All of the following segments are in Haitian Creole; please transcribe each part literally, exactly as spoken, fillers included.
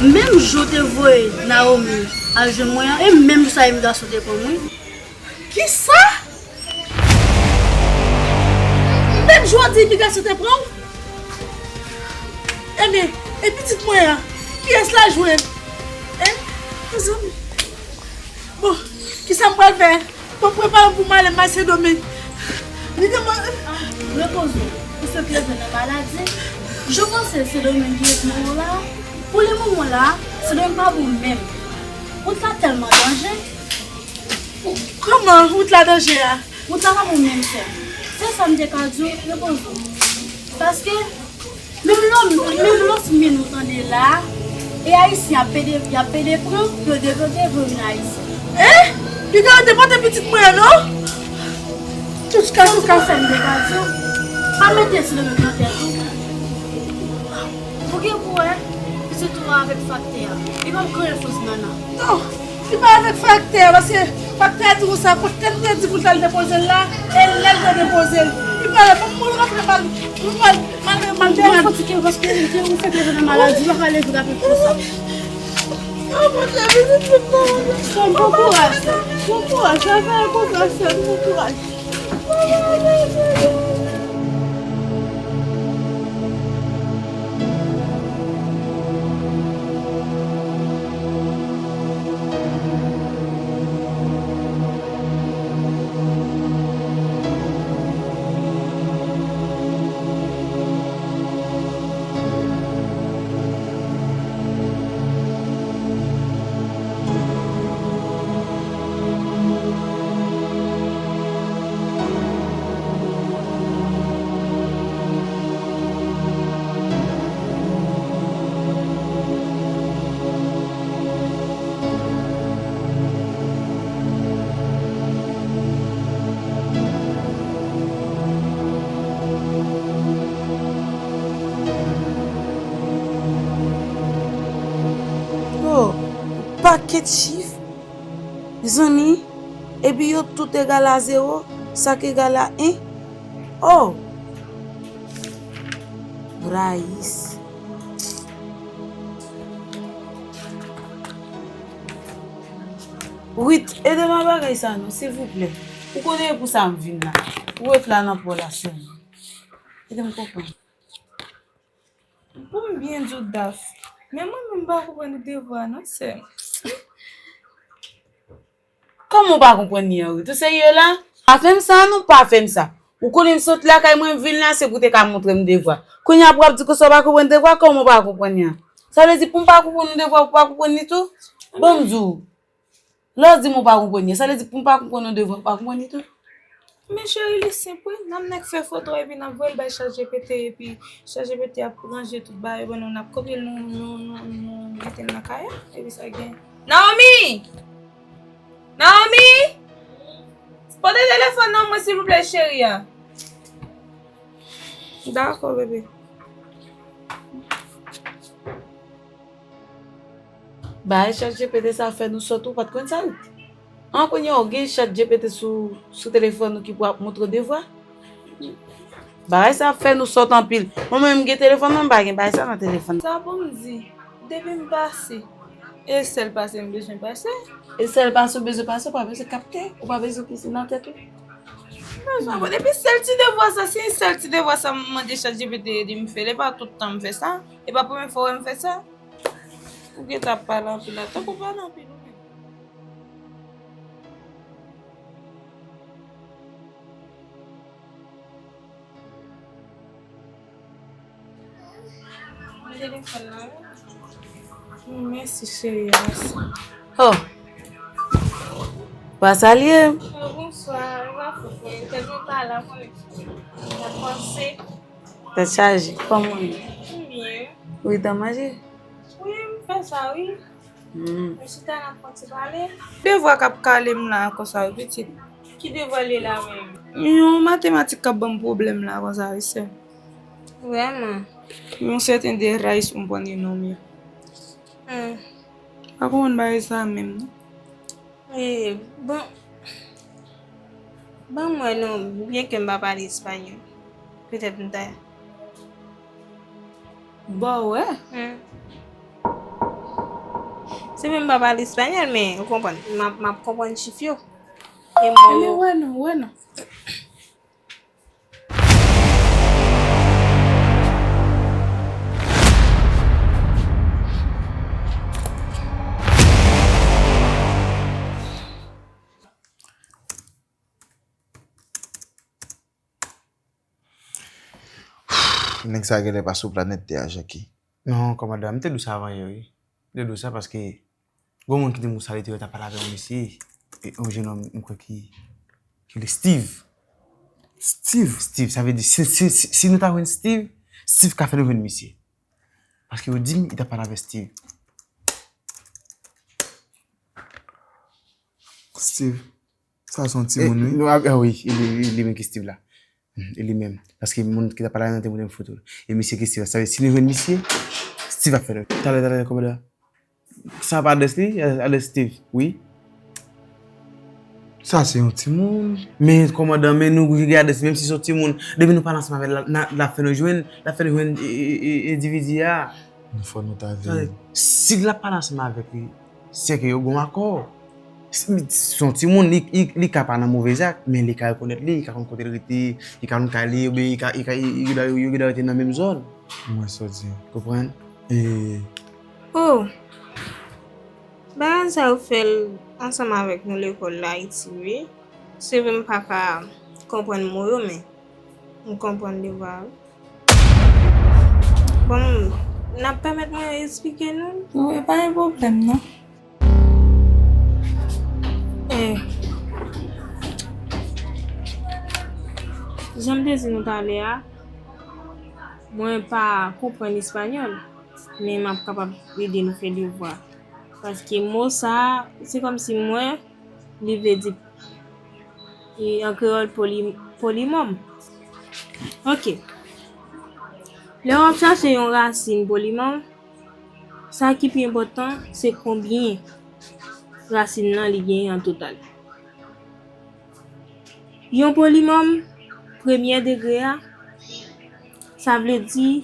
Menm jou w te voye Naomi al jwenn mwen an, e menm jou sa imigrasyon te pran m, wi. Kisa? Menm jou w di imigrasyon te pran w? Ebyen, e pitit mwen an? Kiyès l al jwenn? Hein? Mezanmi. Bon, kisa m pral fè? Bon, prepare m pou m ale, m al Sendomeng. Li demann. Repoze w. Ou sot leve nan maladi. Je panse Sendomeng ki ret mwen la. Pou le moman la, Sendomeng pa bon menm. Wout la tèlman danje. Kòman wout la danje a? Wout la pa bon menm, sè. Se sa m te ka di w, repoze w. Paske, menm lòt, menm lòt min ou tande la, e Ayisyen ap pede, y ap pede pran, pou yo depote, pou yo vin Ayiti. Eh? Li ta depote pitit mwen an, non? Touka, touka. Se sa m te ka di w. Pa mete Sendomeng nan tèt ou. Ou gen pou wè, pitit ou a avèk faktè a. Li p ap grenn fòs nannan. Non, li pa avèk faktè a, paske faktè a di konsa, kote l te di pou l t al depoze l la, e lè l te depoze l. Li pa la, fòk mwen rantre mal, mal, mal, mal. Mwen fò ti kè paske ou fèk leve nan maladi, ou pa ka leve rapid konsa. Oh, mon Dieu, pitit mwen. Bon kouraj, bon kouraj, travay konsa, bon kouraj. Oh, pakèt chif. Mezanmi, epi yo tout egal a zewo, sa k egal a en. Oh! Rayis. Wit, ede m a bagay sa non, silvouplè. Ou konnen e pou sa m vin la. Ou ret la nan po la sèlman. Ede m konprann. Pou m byen di w, Daf, men mwen menm m pa konprann ou devwa non, sè m. Kòman w pa konprann li an, Wit? Ou serye la? Pa fè m sa non, pa fè m sa. Ou konnen m sot lakay mwen, m vin la, se pou te ka montre m devwa. Kounye a pou w ap di konsa w pa konprann devwa, kòman w pa konprann li an? Sa vle di pou m pa konprann yon devwa, ou pa konprann li tou? Bon, m di w. Lè w di m ou pa konprann li, sa vle di pou m pa konprann yon devwa, ou pa konprann li tou? Men cheri, li senp wi, n ap nèk fè foto epi n ap voye l bay ChatGPT epi ChatGPT ap ranje tout bagay ban nou, n ap kopye l, nou, nou, nou, nou mete l nan kay la, epi sa gen. Naomi! Naomi! Pote telefòn nan mwen silvouplè cheri a. Dakò bebe. Bagay ChatGPT sa fè nou sòt ou pa t konn sa Wit. An kounye a w gen ChatGPT sou, sou telefòn ou ki pou ap montre w devwa. Bagay sa ap fè nou sòt anpil. Mwen menm m gen telefòn mwen m pa gen bagay sa nan telefòn. Sa pou m di, depi m pase, e sèl pase m bezwen pase. E sèl pase w bezwen pase, ou pa bezwen kaptè, ou pa bezwen pisin nan tèt ou. Mezanmi, depi sèl ti devwa sa, si sèl ti devwa sa m mande ChatGPT ede m fè l, e pa tout tan m fè sa, e pa premye fwa w wè m fè sa. Ou gentan ap pale anpil la, tankou w pale anpil ou menm. Telefòn nan, wi. Mèsi, cheri, mèsi. Oh. Pa salye m. Oh, bonswa. Ou pa fè pou mwen. Tèt mwen pa la, mwen. Mwen panse. Tèt chaje. Kòman w ye? M byen. Ou gentan manje? Wi, m fè sa, wi. Hmm. M chita n ap fè yon ti pale. Devwa k ap kale m la konsa wi pitit. Ki devwa l ye la menm? Yon matematik k ap ban m pwoblèm la konsa wi sè. Vrèman? Yon sèten de rayis ou m konn li non m yo. Hmm. Pa konprann bagay sa menm non. E, bon. Ban m wè non, byenke m pa pale espanyòl. Petèt m ta. Ba w wè? Hmm. Se vre m pa pale espanyòl, men ou konprann. M ap, m ap konprann chif yo. E mo yo. Wè non, wè non. Nèg sa genlè pa sou planèt tè a, Jackie. Non, kòmandan, m te di w sa avan yè, wi. M te di w sa paske gon moun ki di m konsa li te wè t ap pale avè yon mesye, e, yon jenòm, m kwè ki, ki rele Steve. Steve? Steve, sa vle di, si, si, si, si nou ta jwenn Steve, Steve ka fè nou jwenn misye. Paske yo di m, li t ap pale avè Steve. Steve. Sa se yon timoun, wi. E, non, a, a wi, e li, e li menm ki Steve la. Hmm, e li menm. Paske moun ki t ap pale avè l te montre m foto l. E misye ki Steve la. Sa vle di, si nou jwenn misye, Steve ap fè nou. Talè, talè, kòmandan. Sa pa adrès li? Adrès Steve, wi. Sa se yon timoun. Men kòmandan, men nou gen adrès, menm si se yon timoun, depi nou pale ansanm avè l, l ap fè nou jwenn, l ap fè nou jwenn e, e, e, endividi a. Nou fò nou ta veye. Si l ap pale ansanm avèk li, se ke yo gon akò. Se yon timoun, li, li, li ka pa nan movèzak, men li ka rekonèt li, li ka konn kote l rete, li ka konn kay li, oubyen li ka, li ka, li, li, yo, yo, yo rete nan menm zòn. Mwen sa w di. Konprann? E. Oh! Bagay sa yo fè l ansanm avèk nou lekòl la, Ayiti, wi. Se vre m pa ka konprann mo yo, men m konprann devwa yo. Bon, n ap pèmèt mwen esplike nou? Wi, pa gen pwoblèm, non. Eh, jan m te di nou talè a, mwen pa konprann espanyòl, men m ap kapab ede nou fè devwa. Paske mo sa a, se kòmsi mwen, li vle di, e, an kreyòl, poli-, polimòm. Ok. Lè w ap chache yon rasin polimòm, sa ki pi enpòtan, se konbyen rasin nan li genyen an total. Yon polimòm premyè degre a, sa vle di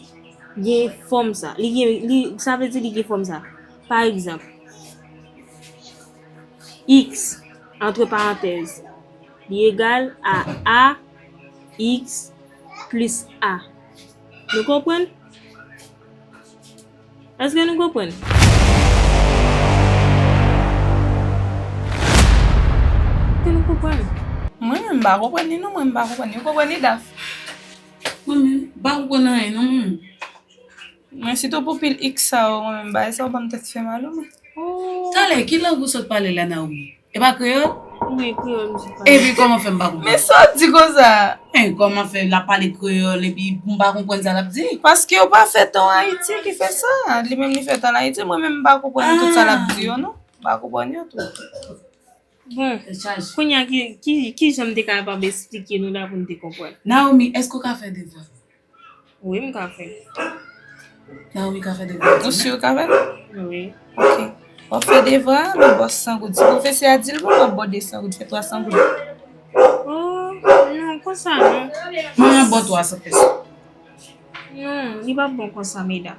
gen fòm sa. Li gen, li, sa vle di li gen fòm sa. Pa egzanp, x, antre parantèz, li egal a a x plis a. Nou konprann? Èske nou konprann? Èske nou konprann? Mwen menm, m pa konprann li non, mwen, m pa konprann li. Ou konprann li, Daf? Mwen menm, m pa konprann anyen non, mwen menm. Mwen, sitou pou pil x sa yo, mwen menm, bagay sa yo ban m tèt fè mal, wi, mwen. Oh. Talè, ki lang ou sot pale la, Naomi? E pa kreyòl? Wi, kreyòl, m sot pale. Epi kòman fè m pa konprann? Men sa w di konsa? Men kòman fè l ap pale kreyòl epi m pa konprann sa l ap di? Paske yo pa fèt an Ayiti ki fè sa. Li menm li fèt an Ayiti, mwen menm m pa konprann tout sa l ap di yo, non. M pa konprann yo tou. Bon, kounye a ki, ki, ki jan m te kapab esplike nou la pou n te konprann? Naomi, èske w ka fè devwa? Wi, m ka fè. Naomi ka fè devwa. Ou si w ka fè? Wi. Ok. W ap fè devwa, men ba w san goud. Si pwofesè a di l bon, w ap ba w de san goud, fè twa san goud. Oh, non, konsa non. Manman ba w twa san pèso. Non, li p ap bon konsa, medam.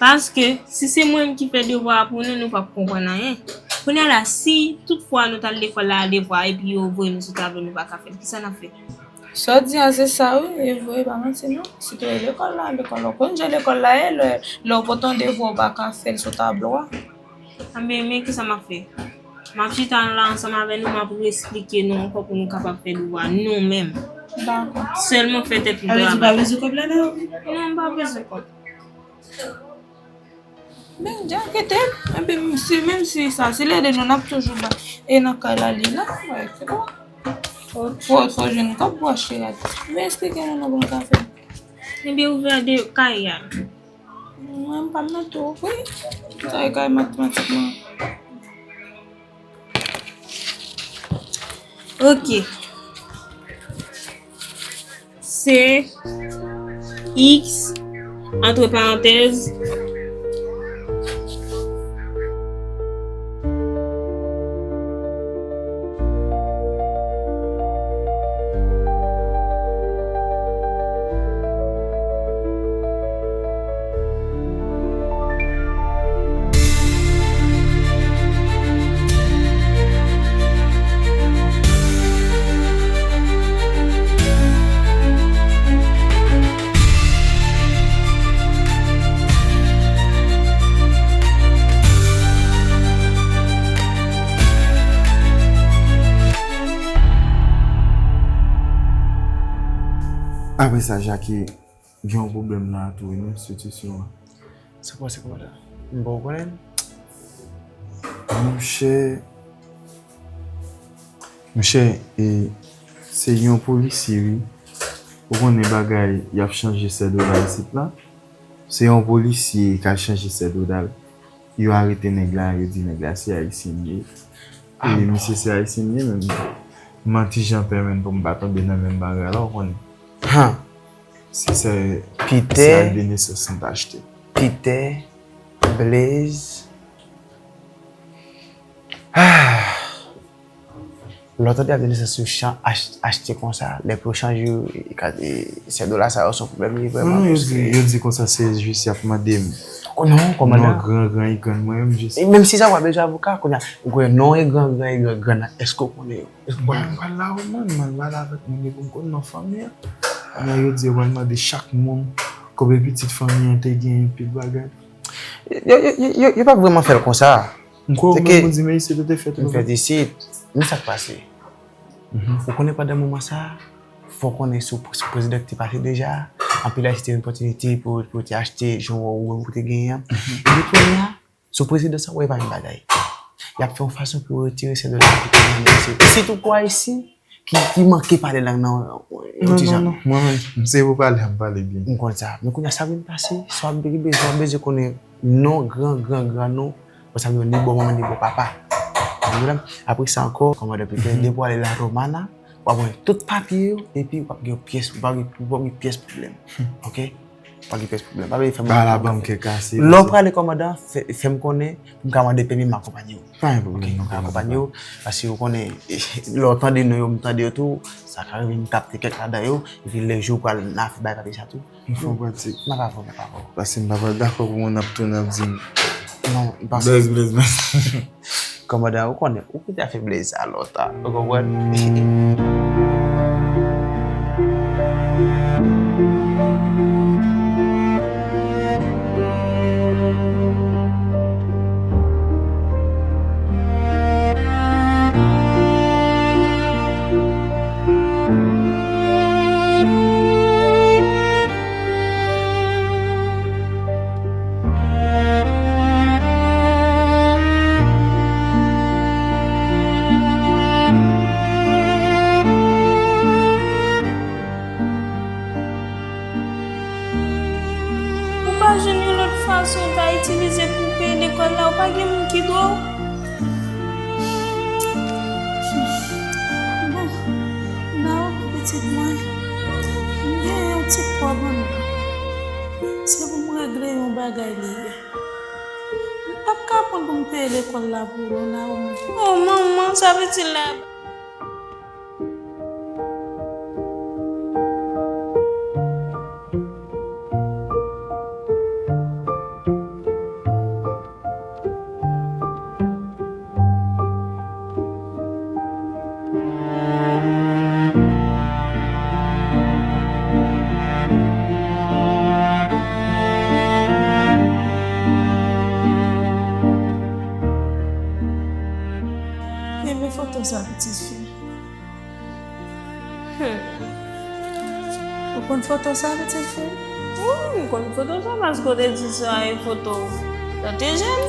Paske, si se mwen menm ki fè devwa a pou nou, nou p ap konprann anyen. Kounye a la, si toutfwa nou t al lekòl la a devwa, epi yo voye nou sou tablo, nou pa ka fè l, kisa n ap fè? Sa w di a, se sa, wi, e vre, e pa manti, non. Si te lekòl la, lekòl la, w konn jan lekòl la ye, lè, lè w pote yon devwa, w pa ka fè l sou tablo a. Anben, men kisa m ap fè? M ap chita la ansanm avè nou, m ap reesplike nou ankò pou nou kapab fè devwa nou menm. Dakò. Sèlman fè tèt nou travay. Sa vle di pa bezwen kòb la, non? Non, m pa bezwen kòb. Men, dja kite m. Epi, si, menm si sa, si l ede nou, n ap toujou ba. E nan kay la, li la, wè, se bon. Fò, fò, fò jwenn kòb pou achte rad. Men esplike nou, non, pou nou ka fè. Ebyen, ouvè de kay a. Mwen, m pa m nan tou, wi. Sa e kay matematik mwen. Ok. Se x, antre parantèz, Apre sa, Jackie, gen yon pwoblèm la tou, wi, nan enstitisyon an. Sa k pase, kòmandan? M pa konnen. Monchè, monchè, e, se yon polisye, wi. Ou konnen bagay, y ap chanje sèt dola isit la. Se yon polisye k al chanje sèt dola. Yo arete nèg la, yo di nèg la se ayisyen li ye. E misye se ayisyen li ye, men m an ti jan pè menm pou m pa tonbe nan menm bagay la, ou konnen. Han! Se sa, se Peter, ak de nesans m t achte. Peter, Blaze. Ah! Lè w tande ap vin sou chan ach- achte konsa, lè pou yo chanje yo, e ka- e sèt dola sa yo se yon pwoblèm li vrèman. Non, non, yo di, yo di konsa se jis y ap mande m. Non, kòmandan. Non, gran, gran, e grann mwen menm jis. E menm si sa w ap bezwen avoka, kounye a, ou konnen non e gran, gran, e gran, gran nan, èske w konnen yo? Èske w konnen yo? Mwen, mwen la, wi, mwen, mwen la avèk moun yo pou m konn non fanmi an. Kounye a, yo di yo pral mande chak moun konbyen pitit fanmi an te gen, pil bagay. Yo, yo, yo, yo, yo pa vrèman fè l konsa. M kwè ou menm ou di men isit ou te fèt. M fèt isit. Men sa k pase. Ou konnen pandan moman sa, fò w konnen sou, sou prezidan ki te pase deja, anpil ayisyen te jwenn opòtinite pou, pou te achte jan ou menm ou te genyen an. Epi kounye a, sou prezidan sa, w wè e pa menm bagay. Y ap fè yon fason pou yo retire sèt dola ki te nan men yo. Sitou pou ayisyen ki, ki manke pale lang nan yon ti jan. Non, non, non. Mwen menm, se pou pale, m pale byen. M konn sa. Men kounye a, sa vin pase, sa w ap bezwen, w ap bezwen konnen non, gran, gran, gran non, konsa li menm, ni bò manman, ni bò papa. Ou konprann? Apre sa ankò, kòmandan Peter, depi w ale La Romana, w ap wè tout papye yo, epi w p ap gen pyès, w p ap gen, w p ap gen pyès pwoblèm. Oke? W p ap gen pyès pwoblèm. Pa vle fè moun. Ba la banm kè kase. Lè w prale kòmandan, fè, fè m konnen, pou m ka mande pèmi m akonpanye w. Pa gen pwoblèm, non, kòmandan. Oke, m ka akonpanye w, paske w konnen, lè w tande non yo, m tande yo tou, sa ka rive m kapte kèk ladan yo, epi lè jou pral nan afè bay papye sa tou. M fè yon pratik. M pa vle, m pa vle. Paske m pa pral dakò pou moun ap tounen ap di m. Non, m pa. Blaze, Blaze, Blaze. Kòmandan, ou konnen, ou kite afè Blaze sa lontan, ou konprann? Ou pa jwenn yon lòt fason w ta itilize pou w peye lekòl la, ou pa gen moun ki dwe w? Bon, Naomi, pitit mwen, m gen yon ti kòb anndan. Se pou m regle yon bagay li ye. M p ap ka pran pou m peye lekòl la pou ou, Naomi. O, manman, sa pitit la. Renmen foto sa, pitit fi m. Hmm. Ou konn foto sa, pitit fi m? Wi, m konn foto sa paske w te di sa e foto lè w te jèn.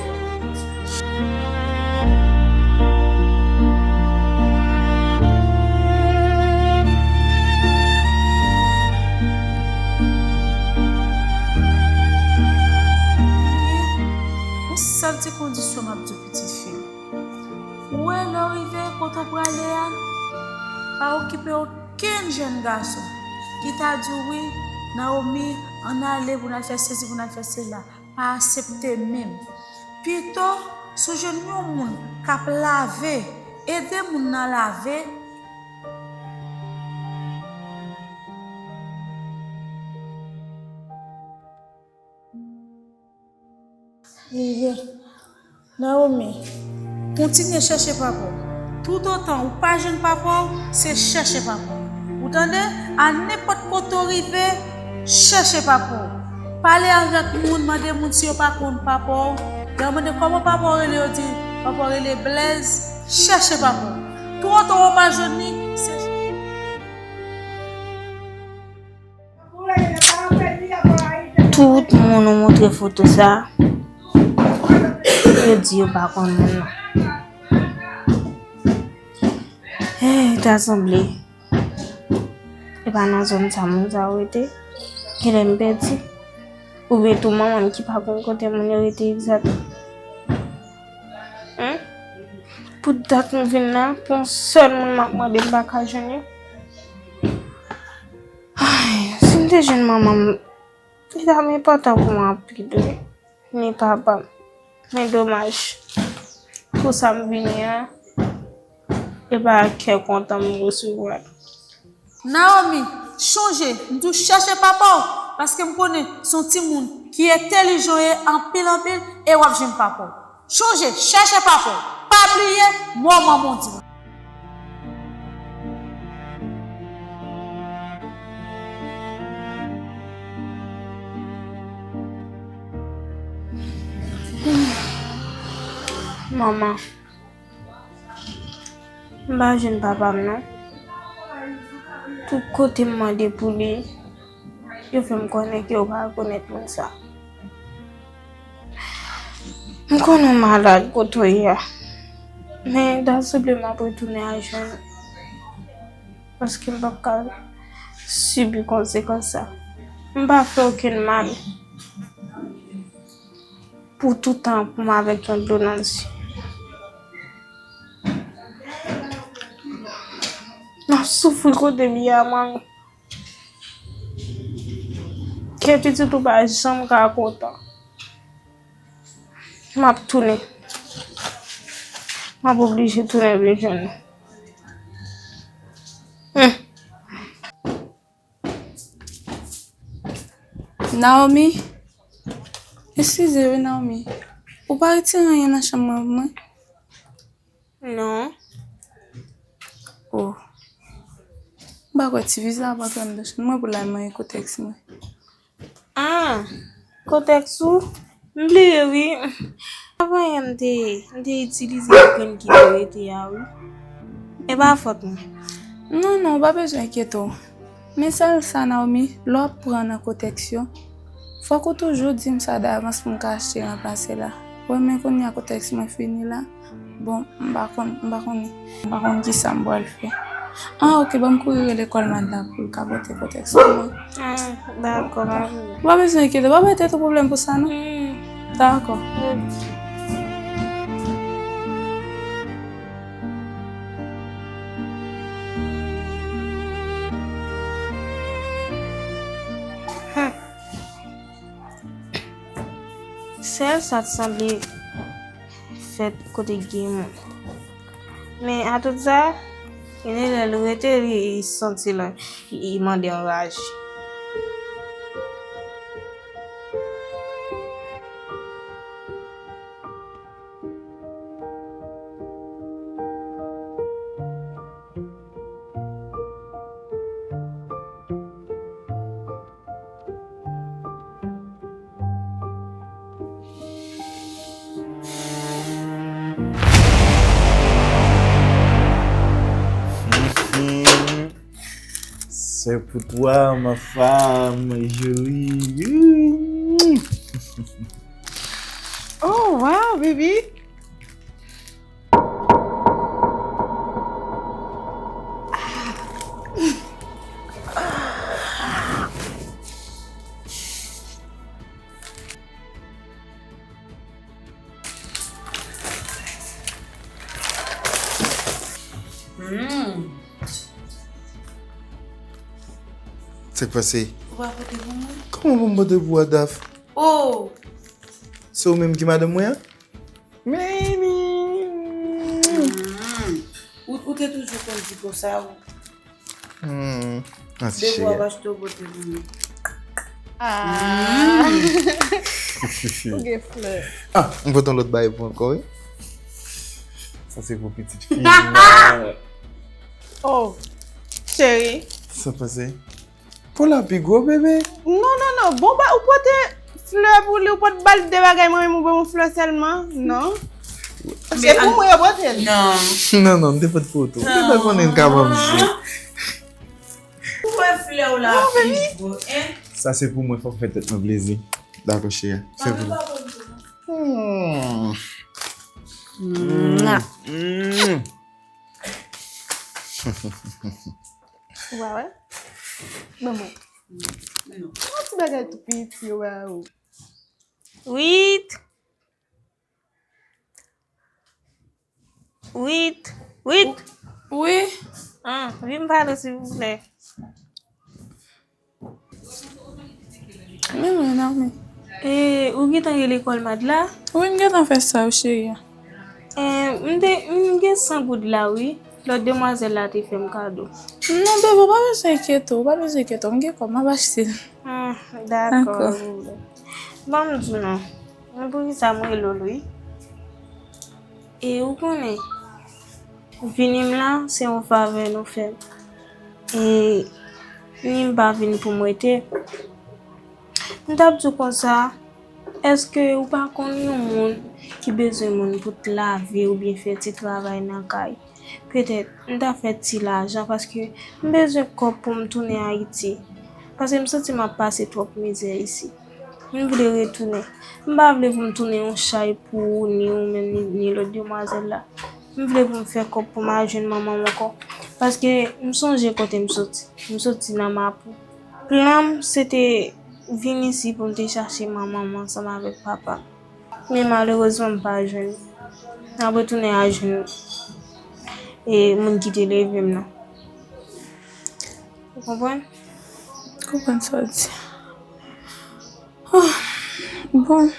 Yon sèl ti kondisyon m ap di w, pitit fi m. Ou wè, lè w rive kote w prale a, pa okipe okenn jèn gason ki ta di w, "Wi, Naomi, ann ale pou n al fè sesi, pou n al fè sela." Pa aksepte menm. Pito, si w jwenn yon moun k ap lave, ede moun nan lave. Naomi, kontinye chèche papa w. Toutotan ou pa jwenn papa w, se chèche papa w. Ou tande? A nenpòt kote w rive, chèche papa w. Pale avèk moun, mande moun si yo pa konn papa w. Lè yo mande kòman papa w rele, yo di papa w rele Blèz. Chèche papa w. Toutotan w pa jwenn li, se. Tout moun ou montre foto sa, yo di yo pa konn moun nan. Hey, ta sanble. E pa nan zòn sa moun sa yo rete. Genlè m pèdi. Oubyen tou manman m ki pa konn kote moun yo rete egzat. Hein? Pou dat m vin la, pou yon sèl moun m ap mande m pa ka jwenn yo. Ay, si m te jwenn manman m, li t ap enpòtan pou mwen anpil wi. Ni papa m. Men domaj, pou sa m vini an, e pa ak kè kontan m resevwa l. Naomi, chonje, m di w chèche papa w, paske m konnen se yon timoun ki entèlijan w ye anpil anpil, e w ap jwenn papa w. Chonje, chèche papa w. Pa bliye, mò manman w di w. Manman, m pa jwenn papa m non. Tout kote m mande pou li, yo fè m konnen ke yo pa rekonèt moun sa. M konnen w malad kote w ye a, men ta sanble m ap retounen al jwenn ou, paske m p ap ka sibi konsekans sa. M pa fè okenn mal pou tout tan pou m avèk yon dlo nan zye. M ap soufri kote m ye a, manmi. Kè pitit ou pa janm ka kontan. M ap tounen. M ap oblije tounen vin jwenn ou. Hmm. Naomi? Eskize wi, Naomi. Ou pa retire anyen nan chanm mwen pou mwen? Non. Oh. M pa kwè ti vi sa ap antre anndan chanm mwen pou l al manyen kotèks mwen. Ah, kotèks ou? M bliye wi. Avan yè m te, m te itilize grenn ki te rete a wi. E pa fòt mwen. Non, non, ou pa bezwen enkyete w. Men sèl sa, Naomi, lè w ap pran nan kotèks yo, fòk ou toujou di m sa davans pou m ka achte ranplase la. Ou wè, men kounye a kotèks mwen fini la. Bon, m pa konn, m pa konnen. M pa konn kisa m pral fè. Ah, ok, ban m kouri rele Kòlmad la pou l ka pote kotèks pou mwen. Ah, dakò, pa gen pwoblèm. Ou pa bezwen enkyete w, pa bay tèt ou pwoblèm pou sa, non. Hmm. Dakò. Ok. Hmm. Sèl sa t sanble fèt kote k gen moun. Men atout sa, gen de lè l rete, li, li santi l, li mande anraje. C'est pour toi, ma femme jolie. Oh, wow, baby. Hmm. Sa k pase? Ou pa pote pou mwen? Kòman pou m pote pou ou a, Daph? Oh! Se ou menm ki madanm mwen an? Meni! Hmm. Ou, ou te toujou konn di konsa, ou. Hmm. An ti cheri. Depi w ap achte, w pote pou mwen. Ah! Ou gen flè. Ah, m pote yon lòt bagay pou ou ankò, wi. Sa se pou pitit fi m nan. Oh, cheri. Sa pase? Pou la pi gwo, bebe. Non, non, non. Bon, ba, ou pote flè pou li, ou pot ba l de bagay, mwen menm ou ban m yon flè sèlman. Non. Se pou mwen yo pote l. Non. Non, non, m te pot pou ou tou. Ou te konnen m ka ban m jwe. Ou wè flè w la pi gwo, en? Sa se pou mwen, fòk fè tèt mwen plezi. Dakò, cheri. Se pou mwen. Hmm. Mwa. Hmm. Ou pa wè? Ban mwen. Yon ti bagay tou piti, waw. Wit. Wit. Wit. Wi. Ah, vin pale, silvouplè. Men mwen, Naomi. E, ou gentan ye lekòl, Madla? Wi, m gentan fè sa, wi, cheri. E, m te, m gen san goud la, wi. Lòt demwazèl la te fè m kado. Non, bebe, ou pa bezwen enkyete w, ou pa bezwen enkyete w. M gen kòb, m ap achte l. Ah, dakò. Dakò. Bon, m di w non. Men poukisa m rele w, wi? E ou konnen, vini m la, se yon favè nou fè m. E ni m pa vin pou m rete. M t ap di w konsa, èske ou pa konn yon moun ki bezwen moun pou t lave oubyen fè ti travay nan kay? Petèt, m ta fè ti lajan paske m bezwen kòb pou m tounen Ayiti. Paske m santi m ap pase twòp mizè isit. M vle retounen. M pa vle pou m tounen yon chay pou ou, ni ou menm, ni, ni lòt demwazèl la. M vle pou m fè kòb pou m al jwenn manman m ankò. Paske m sonje kote m soti. M soti nan Mapou. Plan m, se te vin isi pou m te chache manman m ansanm avèk papa m. Men malerezman, m pa jwenn li. M ap retounen al jwenn, e, moun ki te leve m nan. Ou konprann? M konprann sa w di. Oh, bon.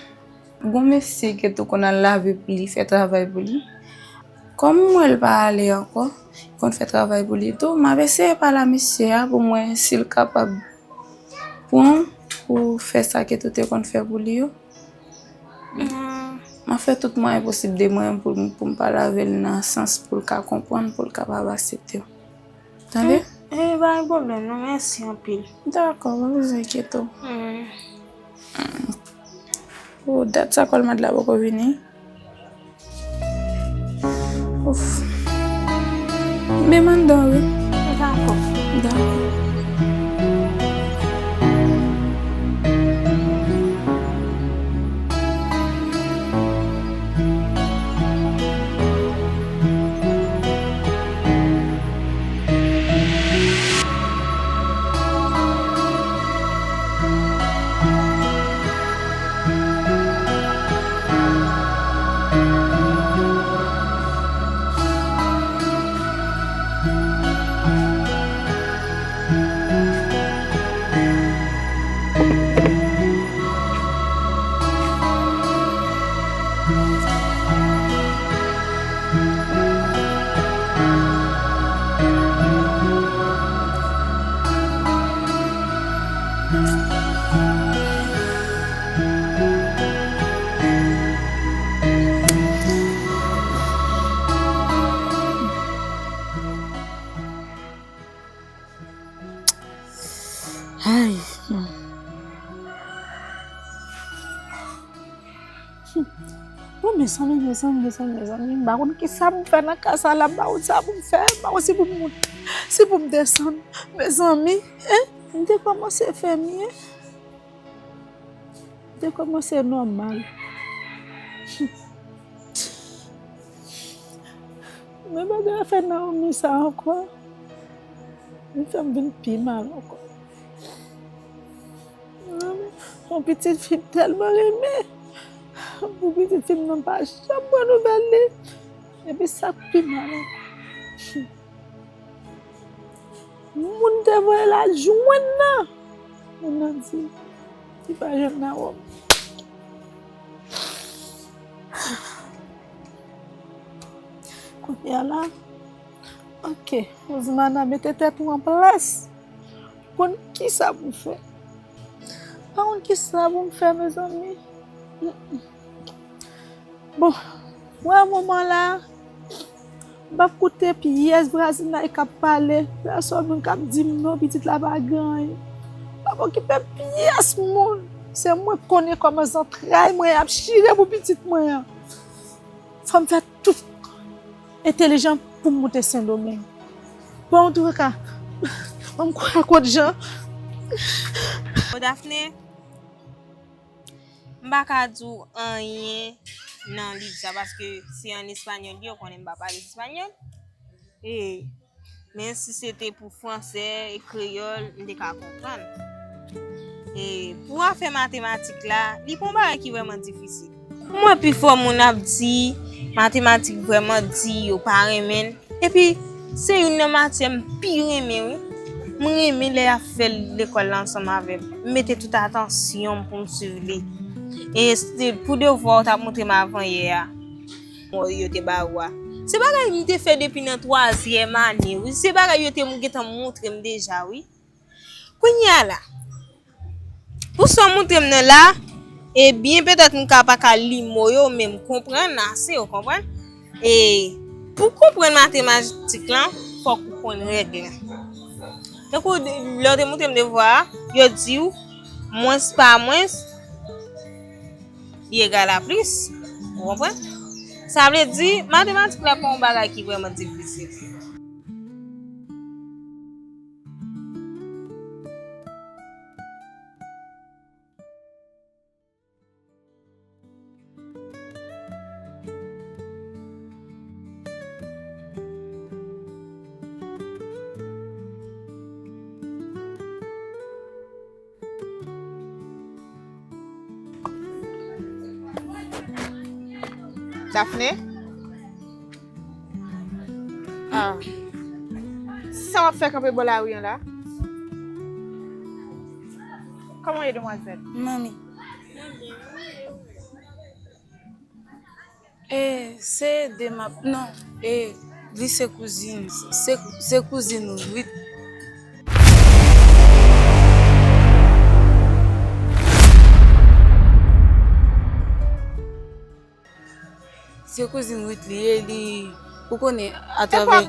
Gon mesye ke tou konn al lave pou li, fè travay pou li. Kòm m wè l pa ale ankò, li konn fè travay pou li tou, m ap eseye pale a mesye a pou m wè si l kapab pran w pou fè sa ke tou te konn fè pou li yo. M ap fè tout mwayen posib de mwen pou, pou m pale avè l nan sans pou l ka konprann, pou l kapab aksepte w. Tande? E, e, pa gen pwoblèm non, mèsi anpil. Dakò, pa bezwen enkyete w. Hmm. O, dat sa kòlmad la poko vini. Ouf. Men m anndan wi. Dakò. Dakò. Ay, non. Bon, mezanmi, mezanmi, mezanmi, mezanmi, m pa konn kisa pou m fè nan ka sa la, m pa konn sa pou m fè, m pa konn si pou m moute, si pou m desann. Mezanmi, en, m te kòmanse fèmye, m te kòmanse nòmal. Men bagay afè Naomi sa ankò, li fè m vin pi mal ankò. Yon pitit fi m tèlman renmen. Pou pitit fi m nan pa janm pran nouvèl li. Epi sa k pi mal ankò, moun te voye l al jwenn nan, moun nan di li pa jwenn nan wòb. Kounye a la, ok, Rosemana, mete tèt ou an plas. Konn kisa pou m fè. Pa konn kisa pou m fè, mezanmi. Mm, mm. Bon, mwen, moman la, m p ap koute pyès vwazinay k ap pale. Pèsòn moun k ap di m non, pitit la pa gen anyen. M p ap okipe pyès moun. Se mwen k konnen kòman zantray mwen ap chire pou pitit mwen an. Fò m fè tout entelijan pou m moute Sendomeng. Bon, antouka, ban m kwè kot jan. O Dafne, m pa ka di w anyen nan liv sa, paske se an espanyòl li ye, ou konnen m pa pale espanyòl. E, men si se te pou fransè e kreyòl, m te ka konprann. E, pou afè matematik la, li pa yon bagay ki vrèman difisil. Mwen pi fò moun ap di matematik vrèman di yo pa renmen l. Epi, se youn nan matyè m pi renmen, wi. M renmen lè y ap fè l lekòl la ansanm avè m. M mete tout atansyon m pou m swiv li. E se pou devwa w t ap montre m avanyè a, yo te ba ou a. Se bagay m te fè depi nan twazyèm ane, wi. Se bagay yo te gentan montre m deja, wi. Kounye a la, pou sa w montre m nan la, ebyen, petèt m ka pa ka li mo yo, men m konprann ase, ou konprann? E pou konprann matematik lan, fòk ou konn règ lan. Tankou de- lè w te montre m devwa a, yo di w, mwens pa mwens, li egal a plis. Ou konprann? Sa vle di, matematik la pa yon bagay ki vrèman difisil. Dafne? Ah. Sa w ap fè kanpe bò lari an la? Kòman w ye, demwazèl? Manmi. E, se de m ap, non, e, li se kouzin, se, se kouzin Wit. Se kouzin Wit li ye, li, ou konnen, atravè,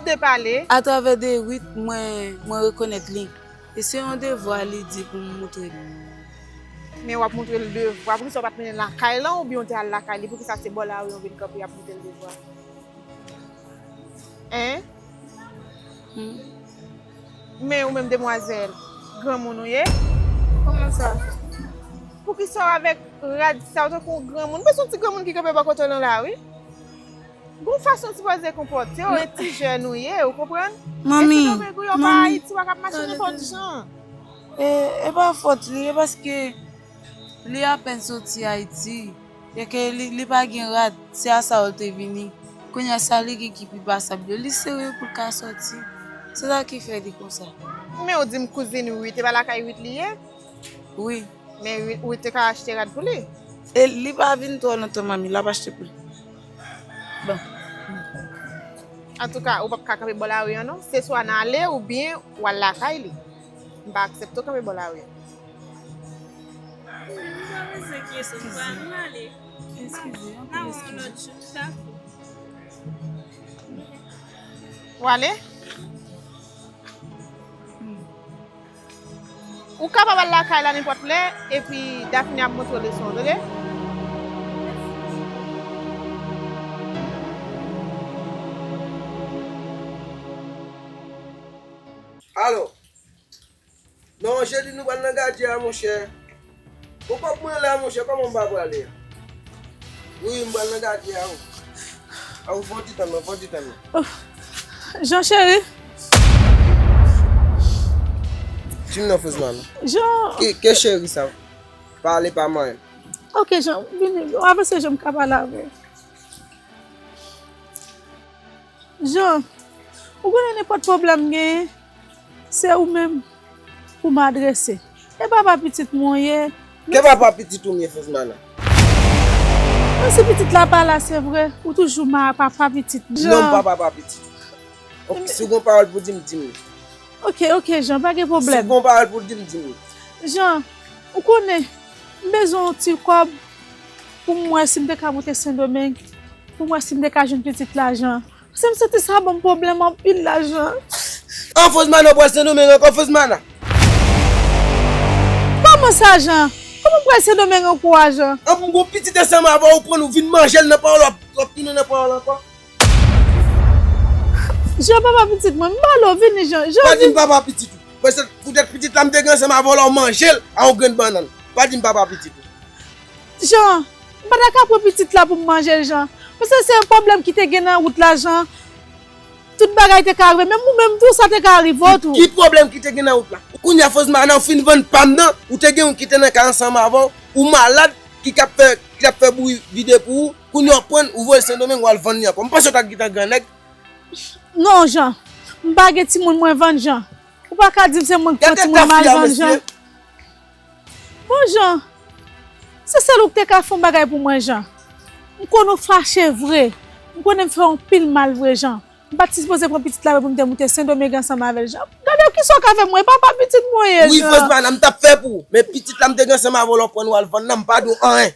atravè de Wit, mwen, mwen rekonèt li. E se yon devwa li di pou m montre l. Men w ap montre l devwa, poukisa w pa t mennen l lakay lan oubyen w te al lakay li, poukisa se bò lari an w vin kanpe ap montre l devwa? Hein? Hmm. Men ou menm demwazèl, granmoun ou ye? Kòman sa? Poukisa w avèk rad sa, w tankou yon granmoun? Ou pa se yon ti granmoun ki kanpe bò kote w lan la, wi. Gon fason w sipoze konpòte w, e ti jèn ou ye, ou konprann? Manmi, e Sendomeng ou yo pa Ayiti, w pa ka ap mache nenpòt jan. E, e pa fòt li, e paske li apèn soti Ayiti. E ke li, li pa gen rad, se a sa w te vini. Kounye a sa li gen ki pi pasab yo. Li sere pou l ka sòti. Se sa ki fè li konsa. Men w di m kouzin Wit, e pa lakay Wit li ye? Wi. Men Wit, Wit te ka achte rad pou li. E li pa vin twò lontan, manmi, l ap achte pou li. Bon. Antouka, ou p ap ka kanpe bò lari an non. Se swa n ale oubyen w al lakay li. M pa aksepte w kanpe bò lari an. M pa bezwen kiyès ou pral, m ale. Eskize, anpil eskize. N a wè yon lòt jou, dakò. W ale? Ou kapab al lakay la nenpòt lè, epi Dafne ap montre w leson, tande? Alo? Non, jedi nou pral nan gadye a, monchè. Bon, kòb mwen la, monchè, kòman m pa prale a? Wi, m pral nan gadye a, wi. A, ou fè yon ti tann non, fè yon ti tann non. Jean cheri. Di m non, Fozmana. Jean. Ke, ke cheri sa? Pale pa manyen. Ok, Jean, vini, avanse, Jean, m ka pale avè w. Jean, ou konnen nenpòt pwoblèm m genyen, se ou menm pou m adrese. E papa pitit mwen w ye. Ke papa pitit ou m ye, Fozmana? Menm si pitit la pa la, se vre, ou toujou ma papa pitit. Non, Jean. M pa papa pitit ou. Ok, si w gon pawòl pou di m, di m li. Ok, ok, Jean, pa gen pwoblèm. Si w gon pawòl pou di m, di m li. Jean, ou konnen, m bezwen yon ti kòb pou m wè si m te ka moute Sendomeng, pou m wè si m te ka jwenn pitit la, Jean. Paske m santi sa ban m pwoblèm anpil la, Jean. An, Fozmana, w pral Sendomeng ankò, Fozmana? Kòman sa, Jean? Kòman m pral Sendomeng ankò a, Jean? An, pou m gon pitit ansanm avè w, ou pran, ou vin manje l nan pawòl, w ap, w ap tounen nan pawòl ankò? Jean, papa pitit mwen, m pale w, vini, Jean. Jean, pa di m vini. Papa pitit ou. Poutèt, poutèt pitit la m te gen ansanm avè w la, w manje l a yon grenn bannann. Pa di m papa pitit ou. Jean, m pa ta ka pran pitit la pou m manje l, Jean. Paske se yon pwoblèm ki te gen nan wout la, Jean. Tout bagay te ka rive, menm ou menm tou, sa te ka rive w tou. Ki pwoblèm ki te gen nan wout la? Kounye a, Fozmana, ou fin vann pa m nan, ou te gen youn ki te nan kay ansanm avè w, ou malad, ki t ap fè, ki t ap fè bri vide pou ou, kounye a w pran l, ou voye l Sendomeng, w al vann li ankò. M panse w t ap gentan grannèg. Non, Jean, m pa gen timoun mwen vann, Jean. Ou pa ka di m se mwen ki pran timoun m al vann, Jean. Bon, Jean, se sèl ou ki te ka fè yon bagay pou mwen, Jean. M konnen w fache vre. M konnen m fè w anpil mal vre, Jean. M pa t sipoze pran pitit la pou m te moute Sendomeng ansanm avè l, Jean. Gade kisa w ka fè mwen, e papa pitit mwen ye, Jean. Wi, Fozmana, m t ap fè pou ou. Men pitit la m te gen ansanm avè w la, w pran l w al vann nan, m pa di w anyen.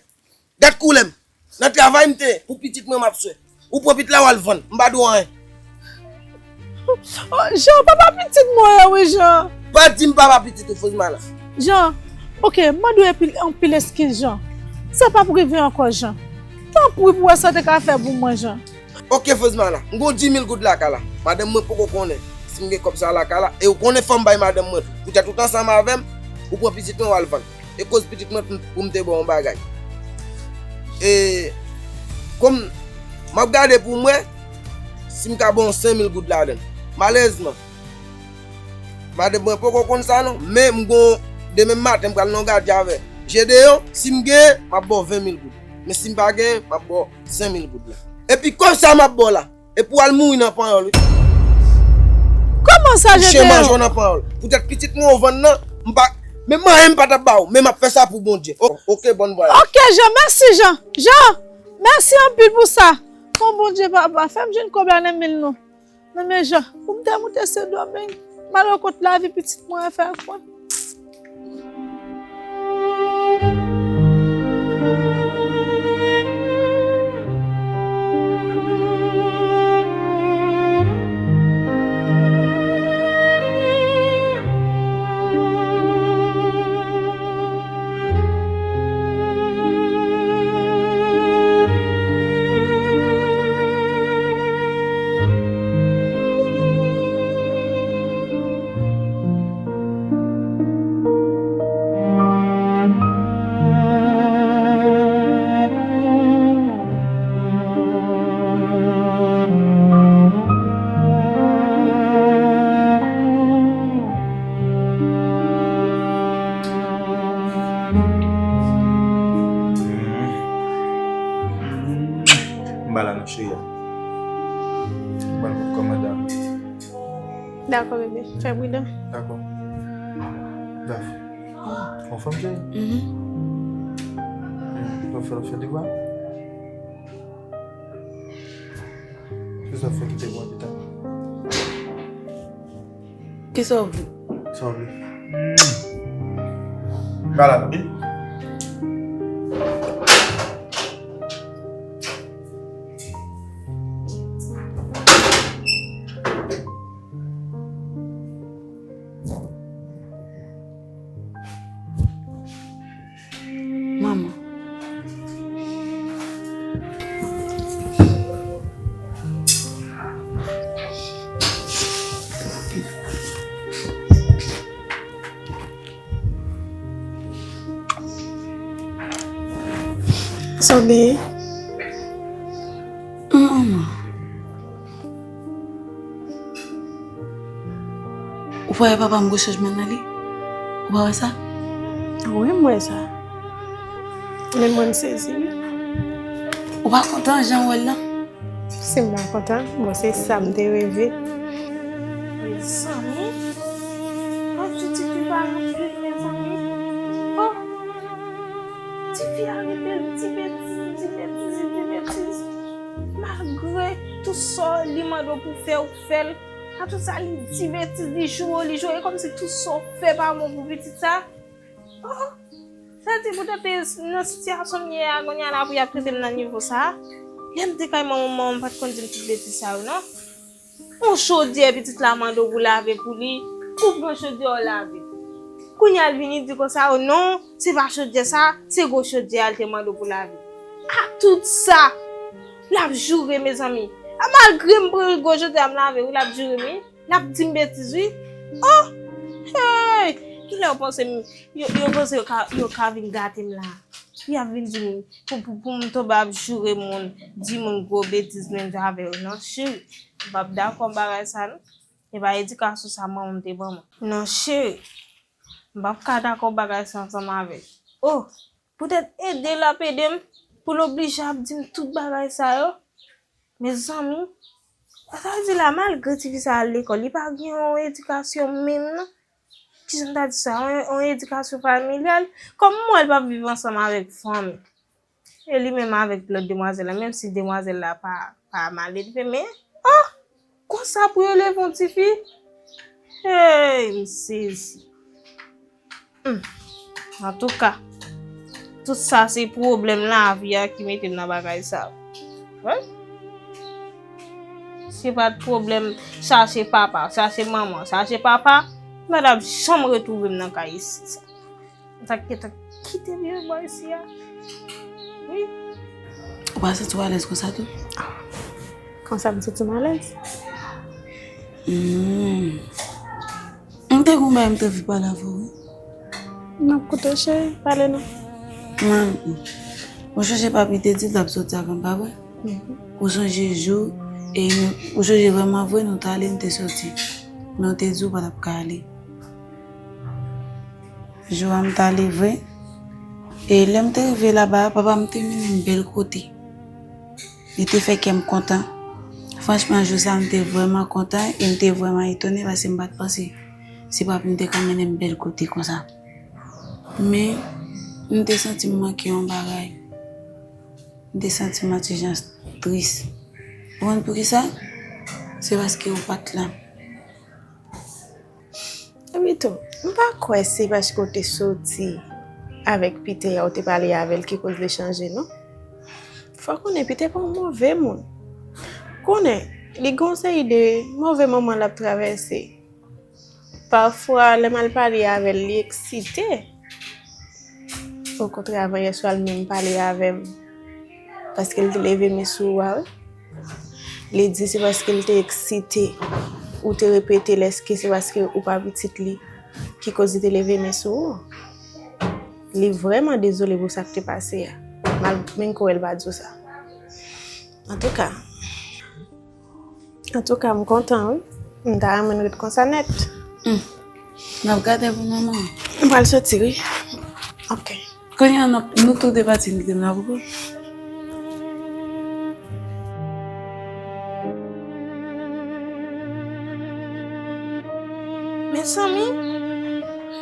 Gad koulè m. Nan travay m te ye, pou pitit mwen m ap swe. Ou pran pitit la w al vann, m pa di w anyen. Oh, Jean, papa pitit mwen ye, wi, Jean. Pa di m papa pitit ou, Fozmana. Jean, oke, m mande w anpil, anpil eskiz, Jean. Sa p ap rive ankò, Jean. Tanpri pou wè sa w te ka fè pou mwen, Jean. Oke, Fozmana, m gon di mil goud lakay la. Madanm mwen poko konnen si m gen kòb sa lakay la. E ou konnen fò m bay madanm mwen tou. Poutèt ou t ansanm avè m, ou pran pitit mwen w al vann. E koz pitit mwen pou m, pou m te ba w yon bagay. E kòm m ap gade pou m wè si m ka ba w senk mil goud ladan l. Malerezman, madanm mwen poko konn sa non, men m gon, demen maten m pral nan yon gadje avè Jedeyon, si m genyen, m ap ba w ven mil goud. Men si m pa genyen, m ap ba w senk mil goud la. Epi kòb sa m ap ba w la, epi w al mouri nan panyòl, wi. Kòman sa, Jedeyon? Kouche manje w nan panyòl. Poutèt pitit mwen w vann nan, m pa, menm anyen m pa t ap ba w, men m ap fè sa pou Bondye. O-, oke, bòn vwayaj. Oke, Jean, mèsi, Jean. Jean, mèsi anpil pou sa. Bon, Bondye, papa, fè m jwenn kòb la nan men l non. Nan men Jean, pou m te moute Sendomeng, m al rankontre lavi pitit mwen an fè ak mwen. M ba la non, cheri a. M ba l pou kòmandan. Dakò, bebe. Fè pridan. Dakò. Daf. Anfòm, cheri? Mhm. Hmm, w ap fè, w ap fè devwa? Kisa w fè kite pou anpita? Kisa w vle? Sa w vle? Hmm. Ba la, wi. Manman. Sa w genyen? Manman. Ou pa wè papa m gwo chanjman nan li? Ou pa wè sa? Wi, m wè sa. Men mwen, m sezi, wi. Ou pa kontan jan w wè l lan? Si m pa kontan, bon, se sa m te reve. Mezanmi, m ap di tifi pa anpil, mezanmi. Oh! Tifi a rete l di betiz, di betiz, di betiz. Malgre tout sa li mande w pou fè, ou fè l. Nan tout sa, li di betiz, li joure, li joure, kòmsi tout sa w fè pa bon pou pitit sa. Oh, sa di poutèt nan sitiyasyon m ye a kounye a la pou y ap trete m nan nivo sa. Lè m te kay manman m, manman m pa t konn di m tout betiz sa yo, non. Yon chodyè pitit la mande w pou lave pou li, ou pran chodyè w lave. Kounye a l vini di konsa, oh non, se pa chodyè sa, se gwo chodyè a l te mande w pou lave. Ak tout sa, l ap joure, mezanmi. A, malgre m pran gwo chodyè a m lave, wi, l ap joure m, wi. L ap di m betiz, wi. Oh! Hey! Kilè yo panse m, yo, yo panse yo ka, yo ka vin gate m la? Y ap vin di m pou, pou, pou m tonbe ap joure moun, di moun gwo betiz menm jan avè yo. Non, cheri, m p ap dakò bagay sa, non. E pa edikasyon sa manman m te ban mwen. Non, cheri, m p ap ka dakò bagay sa ansanm avè l. Oh, poutèt ede l ap ede m, pou l oblije ap di m tout bagay sa yo. Mezanmi, sa vle di la, malgre tifi sa al lekòl, li pa gen yon edikasyon menm, non. Kijan m ta di sa? Yon, yon edikasyon familyal. Kòm m wè l p ap viv ansanm avèk fanmi. E li menm avèk lòt demwazèl la, menm si demwazèl la pa, pa mal elve, men, oh! Konsa pou yo leve yon tifi? Hey, m sezi. Hmm. Antouka, tout sa se pwoblèm lavi a ki mete m nan bagay sa. Wi. Si pa t pwoblèm chache papa, chache manman, chache papa, m pa t ap janm retwouve m nan kay isi sa. Sa ki te kite m bò isi a. Wi. Ou pa santi w alèz konsa tou? Konsa m santi m alèz. Hmm. M te gon bagay m te anvi pale avè w, wi. M ap koute w, cheri, pale non. Mwen, ou chonje papi te di l t ap soti avè m, pa vre? Mhm. Ou sonje jou, e nou, ou sonje vrèman vre, nou t ale, n te soti. Men w te di w pa t ap ka ale. Jou a m t ale vre. E lè m te rive laba a, papa m te mennen m bèl kote. Li te fè kè m kontan. Franchman, jou sa a, m te vrèman kontan e m te vrèman etone paske m pa t panse se papi m te ka mennen m bèl kote konsa. Men, m te santi m manke yon bagay. M te santi m yon ti jan tris. Ou konn poukisa? Se paske ou pa t la. Epi tou, m pa kwè se paske w te soti avèk Pite a, w te pale avè l ki koz li chanje, non. Fò w konnen Pite pa yon move moun. Konnen, li gen yon seri de move moman l ap travèse. Pafwa, lè m al pale avè l, li eksite. Okontrè, avan yè swa, l menm pale avè m. Paske l te leve men sou ou a, wi. Li di se paske l te eksite. Ou te repete l, èske se paske ou pa pitit li ki koz li te leve men sou ou? Li vrèman dezole pou sa k te pase a. Mal, men kwè l pa di w sa. Antouka, Antouka, m kontan, wi. M ta renmen n ret konsa nèt. Hmm. N ap gade pou manman. M pral soti, wi. Ok. Kounye a, n ap, nou tou de pati n kite m la pou kò. Mezanmi,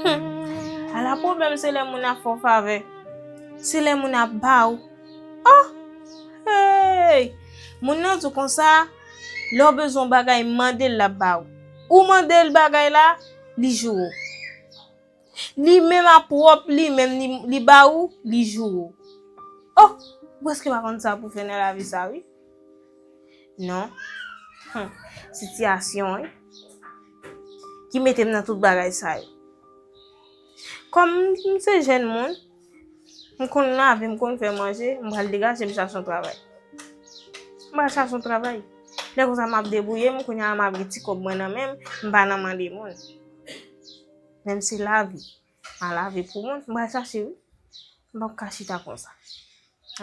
hmm, ala pwoblèm, se lè moun ap fè w favè. Se lè moun ap ba w. Oh! Hey! Moun nan di w konsa, lè w bezwen yon bagay, mande l, l ap ba w. Ou mande l bagay la, li joure w. Li menm a pwòp li menm, li, li ba ou, li joure w. Oh! Ou prèske pa konn sa pou fè nan lavi sa, wi. Non. Hum. Sitiyasyon, wi. Ki mete m nan tout bagay sa yo. Kòm m se jèn moun, m konn lave, m konn fè manje, m pral degaje m chache yon travay. M pral chache yon travay. Lè konsa m ap debouye m, kounye a m ap gen ti kòb mwen nan men m, m pa nan mande moun. Menm si lavi, m a lave pou moun, m pral chache wi. M p ap ka chita konsa.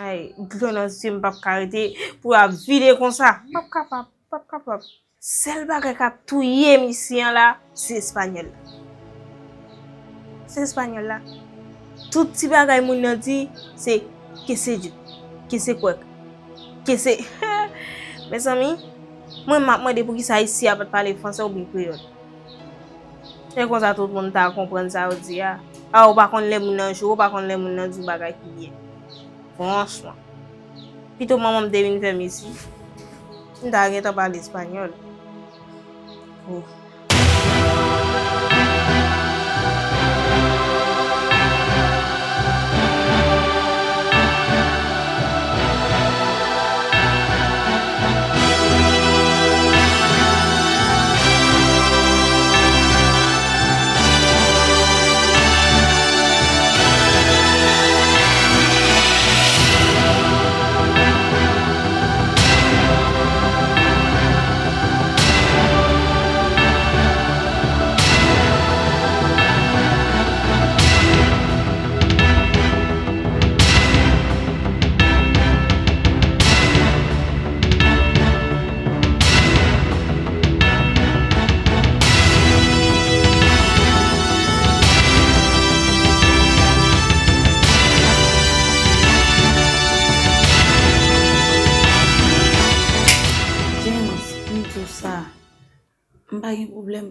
Ay, dlo nan zye m p ap ka rete pou y ap vide konsa. M p ap kapab, m p ap kapab. Sèl bagay k ap touye m isi an la, se espanyòl la. Se espanyòl la. Tout ti bagay moun nan di, se que sé yo, que sé quoi, que sé. Mezanmi, mwen m ap mande poukisa isi a pa t pale fransè oubyen kreyòl. E konsa tout moun ta konprann sa yo di a. A, ou pa konn lè moun nan joure, ou pa konn lè moun nan di w bagay ki byen. Franchman. Pito manman m te vin fè m isi, m ta gentan pale espanyòl. Oh.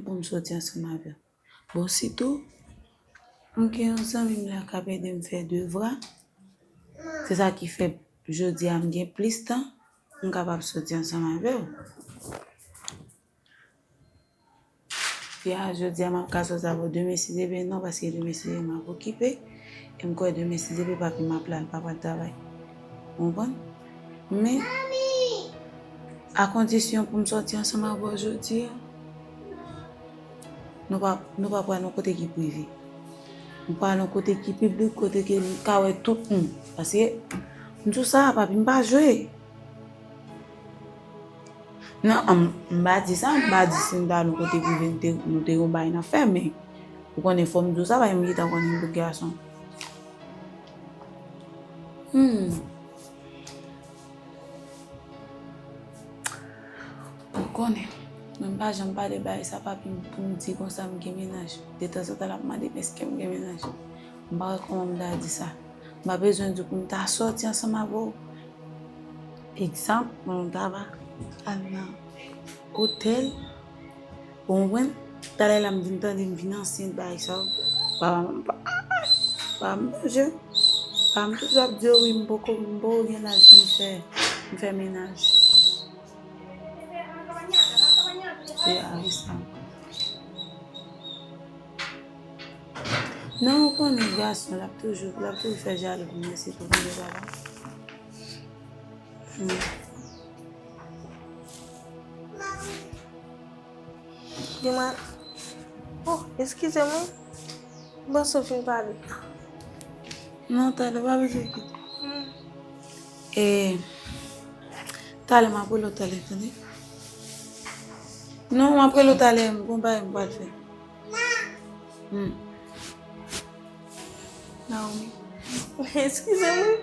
pou m soti ansanm avè w. Bon, sitou, m gen yon zanmi m la k ap ede m fè devwa. Se sa ki fè jodi a m gen plis tan, m kapab soti ansanm avè w. Fia, jodi a m ap ka soti avè w, demen si Dye vle non, paske demen si Dye vle m ap okipe. E m kwè demen si Dye vle papi m ap la, l pa pral travay. Ou konprann? Men, a kondisyon pou m soti ansanm avè w jodi a, nou pa, nou pa pral yon kote ki prive. Nou pral yon kote ki piblik, kote ke l ka wè tout moun. Paske, m di w sa, papi m pa jwe. Non, m, m pa di sa, m pa di si m ta nou kote prive, nou te, nou te yon bagay nan fè, men ou konnen fò m di w sa, paske m gentan konnen m tout gason. Hmm. Ou konnen, mwen m pa janm pale bagay sa, papi m, pou m di konsa m gen mennaj. Detanzantan, l ap mande m èske m gen mennaj. M pa wè kòman m ta di sa. M pa bezwen di w pou m ta soti ansanm avè w. Egzanp, mwen menm ta va al nan otèl. Ou konprann? Talè la m vin tande m vin ansent bagay sa yo. Papa m, pa, papa m danje. Papa m toujou ap di yo wi, m poko, m poko gen laj pou m fè, m fè mennaj. E a wi sa. Non, ou konnen gason, l ap toujou, l ap toujou fè jalou pou mwen, sitou pou mwen papa. Hmm. Di mwen, oh, eskize mwen. M panse w fin pale. Non, talè, pa bezwen kite. Hmm. E, talè, m ap rele w talè, tande? Non, m ap rele w talè, m gon bagay m pral fè. Hmm. Naomi. Eskize m, wi.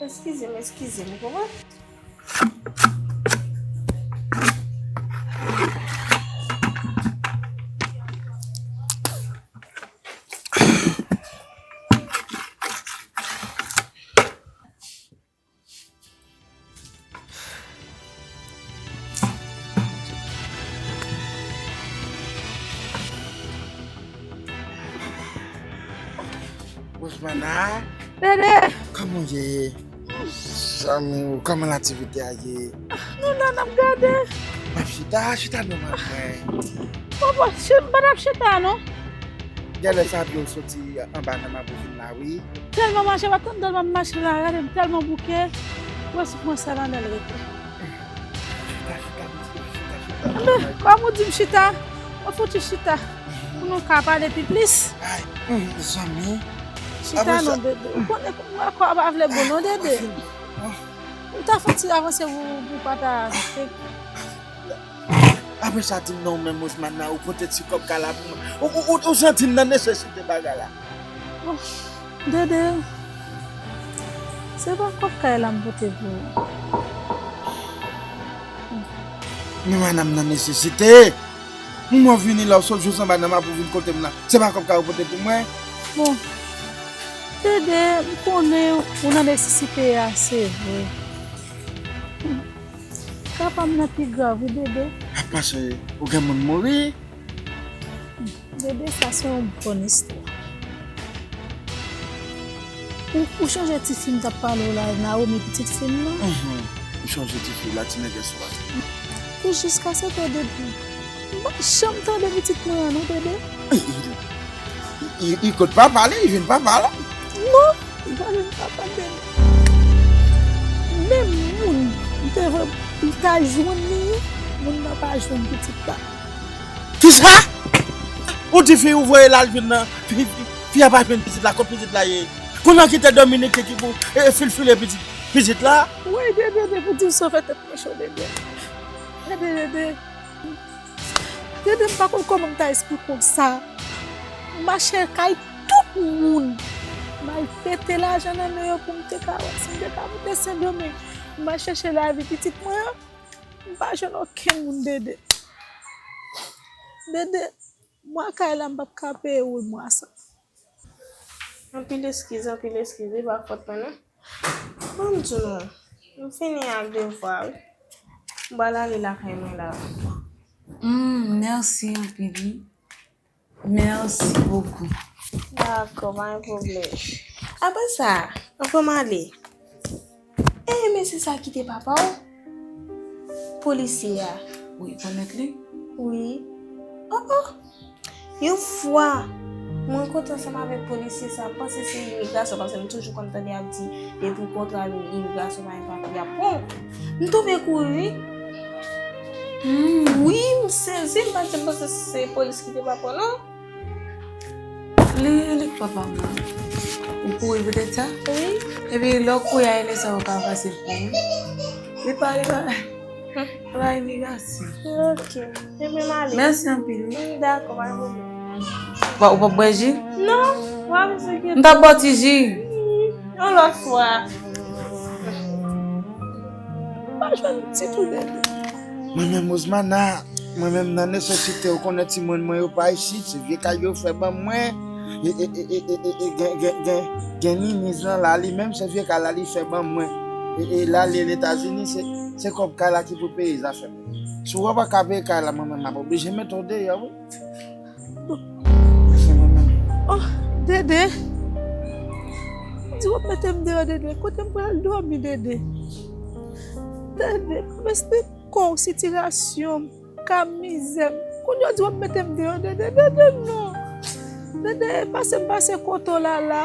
Eskize m, eskize m, ou konprann? Rosmana. Dede. Kòman w ye? Zanmi w, kòman lativite a ye? Nou la n ap gade. M ap chita, chita non mwen. Bon, bon, ch-, m pa t ap chita non. Genlè sa vye w soti anba nan mabou vin la wi. Tèlman mache, pa tann tèlman m mache la, gade m tèlman bouke. Wè si pran sa nan men l rete. Chita, chita, pitit, chita, chita. Men, kòm ou di m chita, mwen fouti chita. Pou nou ka pale pi plis. Ay, hum, zanmi. Chita non, Dede. Ou konnen mwen kò a pa vle bon non, Dede. Ou ta fè ti avanse pou, pou pa ta. Apre sa, di m non, ou menm Rosmana, ou pote ti kòb kay la pou mwen. Ou, ou, ou, ou santi m nan nesesite bagay la. Oh, Dede, se pa kòb kay la m pote pou ou. Men madanm nan nesesite. Mwen vini la, ou sot jous anba nan mabou vin kote m la. Se pa kòb kay ou pote pou mwen? Bon, Dede, m konnen ou nan nesesite a, se vre. Ka pa m nan pi grav, wi, Dede. Ap pase, ou gen moun mouri? Dede, sa se yon bòn istwa. Ou, ou chonje tifi m t ap pale w la, Naomi, pitit fi m nan? Mhm. M chonje tifi la, ti nègès la. Pou jiskaske Dede, m pa janm tande pitit mwen an, non, Dede. I, i, i, i kot papa li, i vin papa la. Non, li pa vin papa, Dede. Menm moun, m te vle, m ta jwenn li, wi. Moun nan pa jwenn pitit la. Kisa? Ou di fi ou voye l al jwenn nan, fi, fi, fi a pa jwenn pitit la, kot pitit la ye? Kounye a ki te Dominique ki pou, e, filfile pitit, pitit la? Woy, Dede, Dede, pou di w sa fè tèt mwen cho, Dede. Dede, Dede. Dede, m pa konn kòman m ta esplike w sa. M mache kay tout moun. M al pete lajan nan men yo pou m te ka wè si m te ka moute Sendomeng. M al chèche lavi pitit mwen an. M pa jwenn okenn moun, Dede. Dede, mwa kay la, m p ap ka peye wout mwa sa. Anpil eskiz, anpil eskiz, e pa fòt mwen, non. Ban m di nou, m fini ak devwa, wi. M pral ale lakay mwen la. Hmm, mèsi anpil, wi. Mèsi bokou. Dakò, pa gen pwoblèm. Apre sa, anvan m ale, e mesye sa ki te papa w? Polisye a. Wi, ou konèt li? Wi. Oh, oh. Yon fwa, mwen rankontre ansanm avèk polisye sa, m panse se imigrasyon, paske m toujou konn tande y ap di, depi w kontre avèk imigrasyon, pa gen papye, y ap pran w. M tonbe kouri, wi. Hmm. Wi, m sezi, m pa t janm panse se polis ki te papa w, non. Li, li k papa m nan. Ou kouri poutèt sa? Wi. Epi lè w kouri a, e lè sa ou ka pase pou ou. Li pa, li pa, li pa imigrasyon. Ok. Ebyen, m ale. Mèsi anpil, wi. M dakò, pa gen pwoblèm. Bon, ou p ap bwè ji? Non, pa bezwen enkyete. M t ap ba w ti ji. Hmm, yon lòt fwa. Pa jwenn ti tou dèyè. Mwen menm, Osmana, mwen menm nan nesesite, ou konnen timoun mwen yo pa isit, se vye kay yo fè ban mwen. E, e, e, e, e, e, e, gen, gen, gen, gen Niniz lan la, li menm se vye kay la li fè ban mwen. E, e, la li Etazini, se, se kòb kay la ki pou peye zafè mwen. Si w pa ka peye kay la, mwen menm m ap oblije mete w deyò, wi. Mwen menm. Oh, Dede. Di w ap mete m deyò, Dede. Kote m pral dòmi, Dede? Dede, m esplike w sitiyasyon m, ka mizè m. Kounye a w di w ap mete m deyò, Dede. Dede, non. Dede, pase m pase kote w la, la.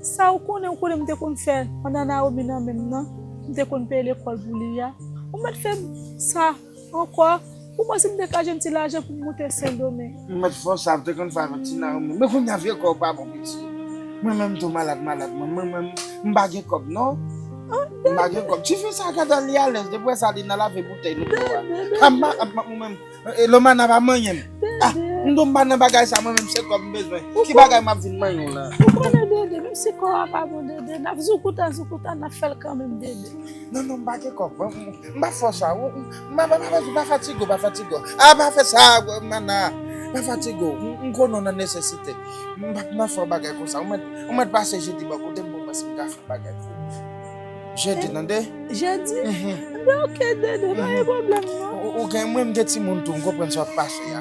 Sa ou konnen, ou konnen m te konn fè pandan Naomi nan men m nan. M te konn peye lekòl pou li a. Ou mèt fè m sa. Ankò, ou panse m te ka jwenn ti lajan pou m moute Sendomeng? M mèt fè w sa, m te konn fè avèk ti Naomi. Men kounye a vye kò w pa bon piti. Mwen menm tou malad, malad. Mwen, mwen menm, m pa gen kòb, non. M pa gen kòb. Tifi sa, gade li alèz. Depi w wè sa, li nan lave boutèy nou twa. Kama, ap, ou menm, e, Lomana pa manyen m. Ah, m di w m pa nan bagay sa, mwen menm se kòb m bezwen. Ki bagay m ap vin manyen w la? Ou konnen, Dede, menm si kò a pa bon, Dede, n ap zoukouta, zoukouta, n ap fè l kanmenm, Dede. Non, non, m pa gen kòb. M, m, m pa fè w sa. M, m, m, m, m, m pa fatige w, pa fatige w. A, pa fè sa, mana. Pa fatige w. M, m konnen w nan nesesite. M pa, m pa fè w bagay konsa. Ou mèt, ou mèt pase jedi bò kote m pou m wè si m ka fè w bagay pou ou. Jedi, tande? Jedi? Mhm. Enben, ok, Dede, pa gen pwoblèm, non. Ou, ou gen, mwen, m gen timoun tou, m konprann sa w ap pase a.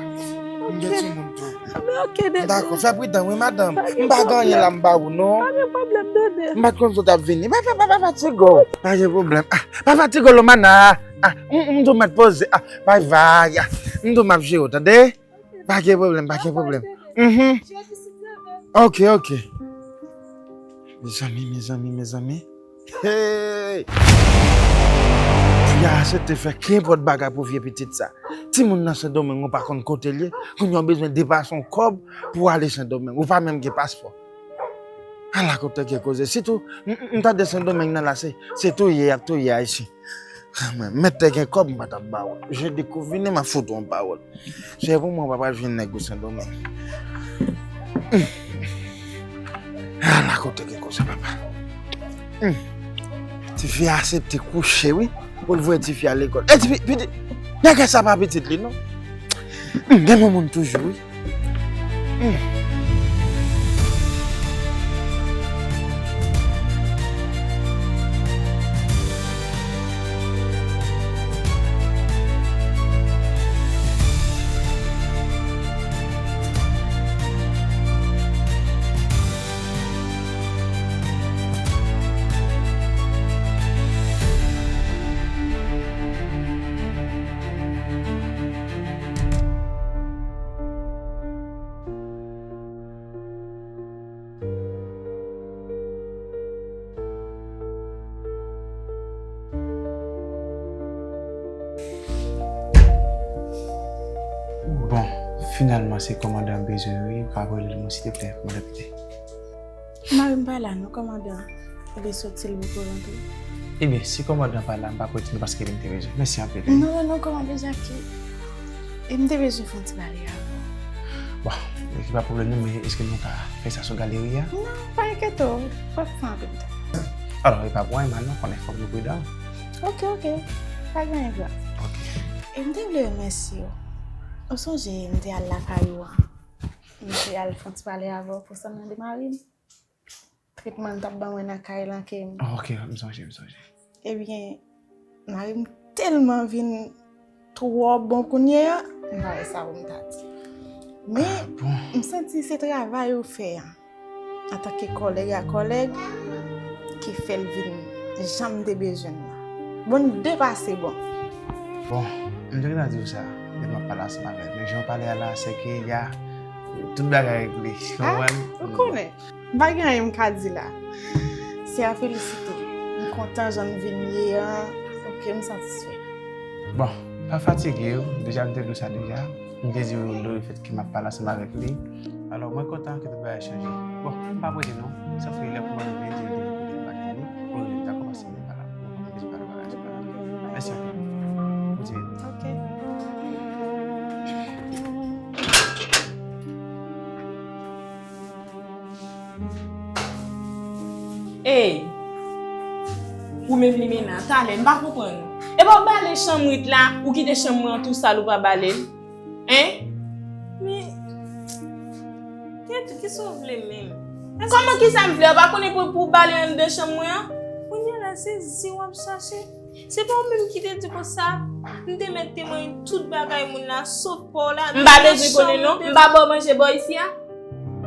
M gen timoun tou. Enben, ok, Dede. Dakò, fè pridan, wi, madanm. M pa gen anyen la, m ba ou, non. Pa gen pwoblèm, Dede. M pa t konn si w t ap vini. Pa, pa, pa, pa fatige w. Pa gen pwoblèm. Ah, pa fatige w, Lomana. Ah, m, m tou mèt poze. Ah, bay bay. Ah, m tou m ap jere w, tande? Pa gen pwoblèm, pa gen pwoblèm. Mhm. Ok, ok. Mezanmi, mezanmi, mezanmi. Hey! Fi a aksepte fè kenpòt bagay pou vye pitit sa. Timoun nan Sendomeng, ou pa konn kote l ye. Kounye a w bezwen depase yon kòb pou w ale Sendomeng. Ou pa menm gen paspò. Ala kote gen koze. Sitou, m, m, m tande Sendomeng nan la, se, se touye y ap touye Ayisyen. Mwen, mèt te gen kòb, m pa t ap ba ou. Jedi kou vini, m ap fout ou yon pawòl. Se pou mwen, w pa pral jwenn nèg ou Sendomeng. Hmm. Ala kote gen koze, papa. Hmm. Tifi a aksepte kouche, wi. Pou l voye tifi a lekòl. E tifi, pitit, nèg sa pa pitit li, non. Hmm, gen moun toujou, wi. Hmm. Bon, finalman, se kòmandan bezwen, wi, ka rele mwen, silteplè, kòmandan Pete. Mari m pa la non, kòmandan. Li soti, li poko rantre. Ebyen, si kòmandan pa la, m pa p rete non, paske li m te bezwen. Mèsi anpil, wi. Non, non, non, kòmandan Jackie. E m te bezwen fè yon ti pale avè w. Bon, e ki pa pwoblèm non, men èske nou ka fè sa sou galeri a? Non, pa enkyete w, p ap pran anpil tan. Alò, e pa bon, Emma, non, konnen fòk nou pridan. Ok, ok, pa gen anyen grav. Ok. E m te vle remèsye w. Ou sonje m te al lakay ou a? M te al fè yon ti pale avè w pou sa m mande mari m. Tretman l t ap ban mwen nan kay lan ke m. Oh, ok, m sonje, m sonje. Ebyen, mari m tèlman vin twò bon kounye a, m pa wè sa pou m ta di. Men, m santi se travay ou fè a, antanke kòlèg a kòlèg, ki fè l vin jan m te bezwen l la. Bon, n depase bon. Bon, m te gentan di w sa, lè m ap pale ansanm avè l. Men jan w pale a la, se ke y a tout bagay regle. Ou konprann? Ou konnen. M pa gen anyen m ka di la. Se a felisite. M kontan jan n vin ye an. Ok, m satisfè. Bon, pa fatige w. Deja m te di w sa deja. M te di w le fèt ke m ap pale ansanm avèk li. Alò, mwen kontan ke tout bagay chanje. Bon, m pa prese non. Sa fè lè pou mwen vin di w kote m pa kite li. Pou l ta kòmanse vin pale. Mèsi anpil. Kontinye. Ok. Ey! Ou menm limena, talè, m pa konprann ou. Epa w bale chanm Rit la, ou kite chanm mwen an tou sal, ou pa bale l? Hein? Men, kiyès, kisa w vle menm? Kòman kisa m vle? Ou pa konnen pou, pou w bale anndan chanm mwen an? Kounye a la, se zi w ap chache. Se pa ou menm ki te di konsa, m te mèt temwaye tout bagay moun la, sof pa w la. M pa bezwen konnen non. M pa ba w manje bò isi a?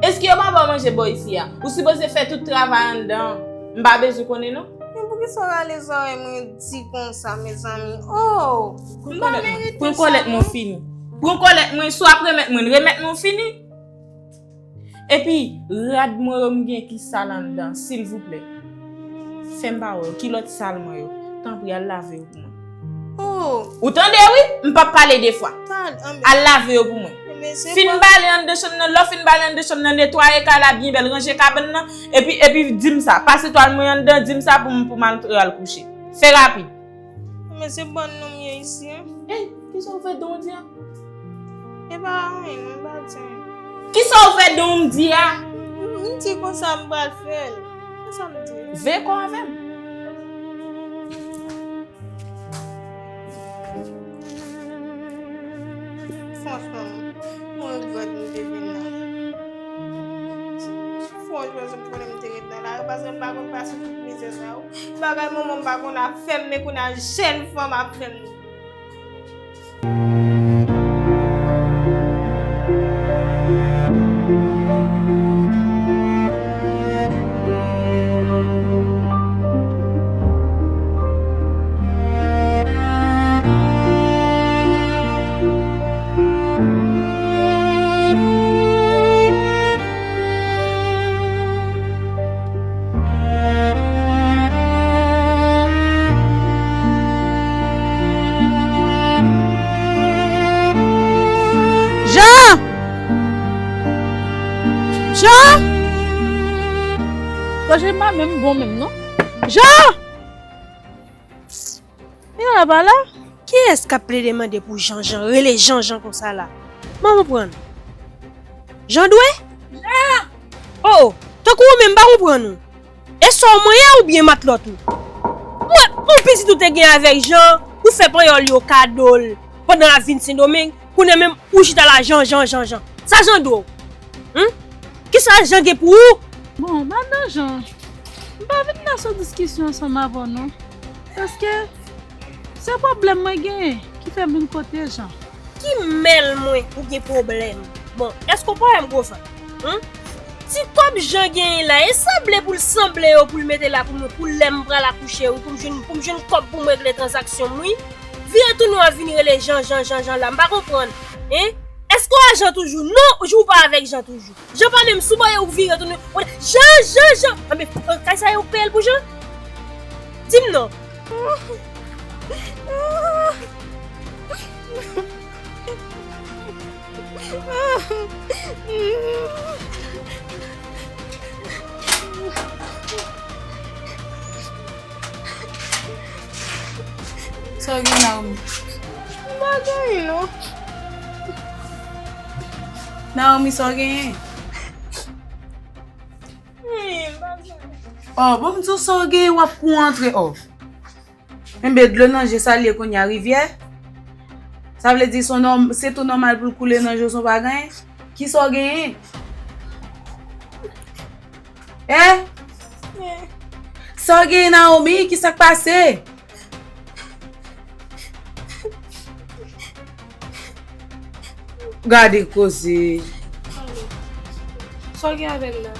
Èske yo pa ba w manje bò isi a? Ou sipoze fè tout travay anndan an. M pa bezwen konnen non. Men poukisa w rale zòrèy mwen di konsa, mezanmi? Oh! M pa merite sa non. Pran kòlèt mwen fini. Pran kòlèt mwen, si w ap remèt mwen, remèt mwen fini. Epi, rad mwen yo m gen ki sal anndan, silvouplè. Fè m pa wè yo, kilòt sal mwen yo. Tanpri, al lave yo pou mwen. Oh! Ou tande, wi? M p ap pale de fwa. Al lave yo pou mwen. Fin bale anndan chanm nan, lè w fin bale anndan chanm nan, netwaye kay la byen bèl, ranje kabann nan, epi, epi di m sa. Pase twal mwen anndan, di m sa pou m, pou m antre al kouche. Fè rapid. Men se bann nou m ye isi, en. Ey, kisa w fè don w di a? E pa anyen, non, m pa di anyen. Kisa w fè don w m di a? M, m di konsa m pral fè l. Konsa m di. Veye kò avè m. Franchman, mwen regrèt m te vin la. Franchman, se pou konnen m te ret nan lari, paske m pa konn pase tout mizè sa yo. Bagay manman m pa konn ap fè m, men kounye a jèn fanm ap fè m. Jean! Jean! Kòje m pa menm bon menm non. Jean! Li la pa la? Kiyès k ap plede mande pou Jean, Jean, rele Jean, Jean konsa la? M pa konprann. Jean dwe? Jean! Oh, oh, tankou ou menm m pa konprann ou. E sè w mwen ye oubyen matlòt ou? Mwen, yon pitit ou te gen avèk Jean, ou fè panyòl yo kado l pandan l ap vin Sendomeng, kounye a menm ou chita la Jean, Jean, Jean, Jean. Sa Jean dwe w? Hum? Kisa Jean gen pou ou? Bon, madan Jean, m pa vin la sou diskisyon ansanm avè w non. Paske se pwoblèm mwen genyen ki fè m vin kote Jean. Ki mèl mwen ou gen pwoblèm? Bon, èske w pa wè m gwo vant? Hum? Ti kòb Jean genyen la, e sanble pou l sanble yo pou l mete la pou mwen, pou lè m pral akouche, wi, pou m jwenn, pou m jwenn kòb pou m regle tranzaksyon m, wi. Vire tounen w ap vin rele Jean, Jean, Jean, Jean la, m pa konprann. Hein? Èske w a Jean toujou? Non, ou pa avèk Jean toujou. Jean pa menm sou bò yo, ou vire tounen. Ou di, Jean, Jean, Jean. Anben, kay sa yo peye l pou Jean? Di m non. Sa w gen, Naomi? M pa gen anyen non. Naomi, sa w genyen? Anyen, m pa gen anyen. Oh, bon, m di w sa w genyen, w ap kou antre, oh. Enben, dlo nan je sa l ye kounye a, rivyè? Sa vle di se nòm-, se tou nòmal pou l koule nan je w san w pa gen anyen? Kisa w genyen? Hein? Sa w genyen, Naomi? Kisa k pase? Gade koze. Sa w gen avè l la?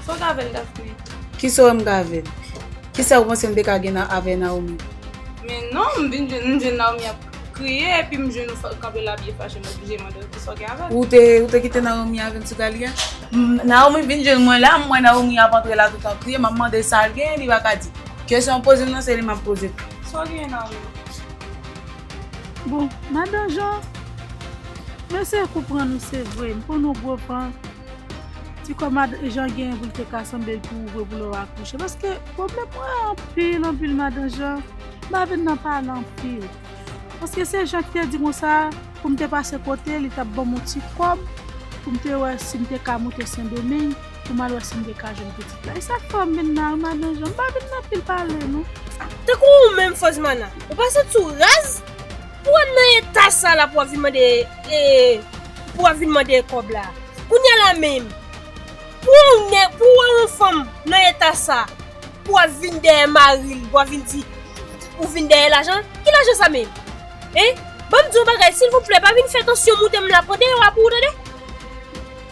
Sa w gen avè l, Daphné? Kisa w wè m gen avè l? Kisa ou panse m te ka gen nan avè Naomi? Men non, m vin jwenn, m jwenn Naomi ap kriye, epi m jwenn ou fa- kanpe la byen fache, m oblije mande w kisa w gen avè l. Ou te, ou te kite Naomi avè m sou galeri a? M- Naomi vin jwenn mwen la, m wè Naomi ap antre la tout an kriye, m ap mande l sa l gen, li pa ka di. Kesyon w poze m nan, se li m ap poze tou. Sa w gen, Naomi? Bon, madan Jan, m eseye konprann ou, se vre, m konn ou gwo vant. Ti kòb madan Jan genyen pou l te ka sanble l pou ouvri pou lè w akouche. Paske pwoblèm mwen anpil, anpil, madan Jan. M pa vin nan pale anpil. Paske se Jan ki te di konsa, pou m te pase kote, li t ap ban m yon ti kòb, pou m te wè si m te ka moute Sendomeng, pou m al wè si m te ka jwenn pitit la. E sa k fè m vin la, wi, madan Jan. M pa vin nan pil pale, non. Tankou ou menm, Fozmana, ou pa santi w raz? Pou w nan eta sa la, pou w ap vin mande, e, pou w ap vin mande kòb la. Kounye a la menm, pou w ne- pou w wè yon fanm nan eta sa, pou w ap vin dèyè mari l, pou w ap vin di, ou vin dèyè lajan, ki lajan sa menm? Hein? Ban m di w yon bagay, silvouplè, pa vin fè tansyon moute m la, pran deyò a pou ou, tande?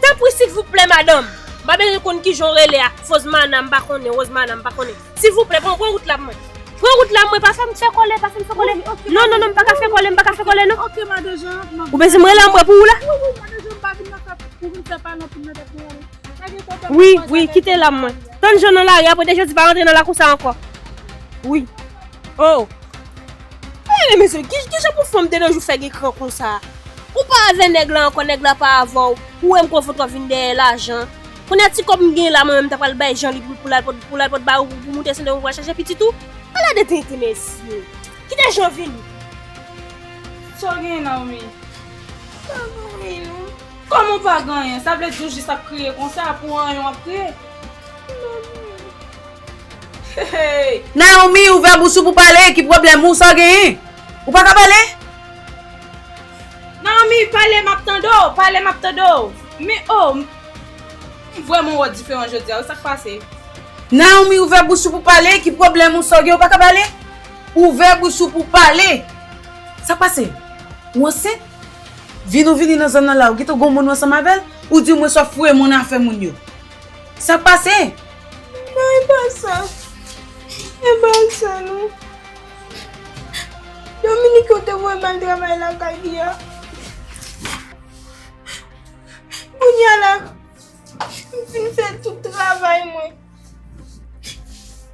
Tanpri, silvouplè, madanm. M pa bezwen konn kijan w rele a, Fozmana, m pa konnen, Wozmana, m pa konnen. Silvouplè, pran, pran wout la pou mwen. Pran wout la pou mwen, pa fè m fè kòlè, pa fè m fè kòlè. Non, non, non, m pa ka fè kòlè, m pa ka fè kòlè, non. Ok, madan Jan, m ap Ou bezwen m rele anmwe pou ou la? Wi, wi, madan Jan, m pa vin nan sa pou vin fè pale anpil nan tèt mwen. Wi, wi, kite la mwen. Tann Jan nan lari, apre de jodi pa rantre nan lakou sa ankò. Wi. Oh. Ey, mesye, ki, ki jan pou fanm de nos jours fè gen kran konsa? Ou pa avè nèg la ankò, nèg la pa avè w. Ou wè m konn fè w vin dèyè lajan. Kounye a ti kòb m gen la, mwen menm m ta pral bay Jan li pou, pou l al pot, pou l al pot ba ou, pou, pou moute Sendomeng pou al chache pitit ou. Ala de tenten, mesye. Kite Jan vini. Sa w gen, Naomi? Pa gen anyen, non. Kòman w pa gen anyen? Sa vle di w jis ap kriye konsa, pou anyen w ap kriye? Hey! Naomi, ouvè bouch ou pou pale, ki pwoblèm ou, sa w genyen? Ou pa ka pale? Naomi, pale, m ap tande w, pale, m ap tande w. Men, oh, m vrèman wè w diferan jodi a, wi, sa k pase? Naomi, ouvè bouch ou pou pale, ki pwoblèm ou, sa w gen, ou pa ka pale? Ouvè bouch ou pou pale. Sa k pase? Ou ansent? Vin ou vini nan zòn nan la, ou gentan gon moun ou ansanm avè l, ou di mwen sòt foure moun afè moun yo. Sa k pase? Non, e pa sa. E pa sa, non. Dominique, yo te voye m al travay lakay li a. Kounye a la, m fin fè tout travay mwen.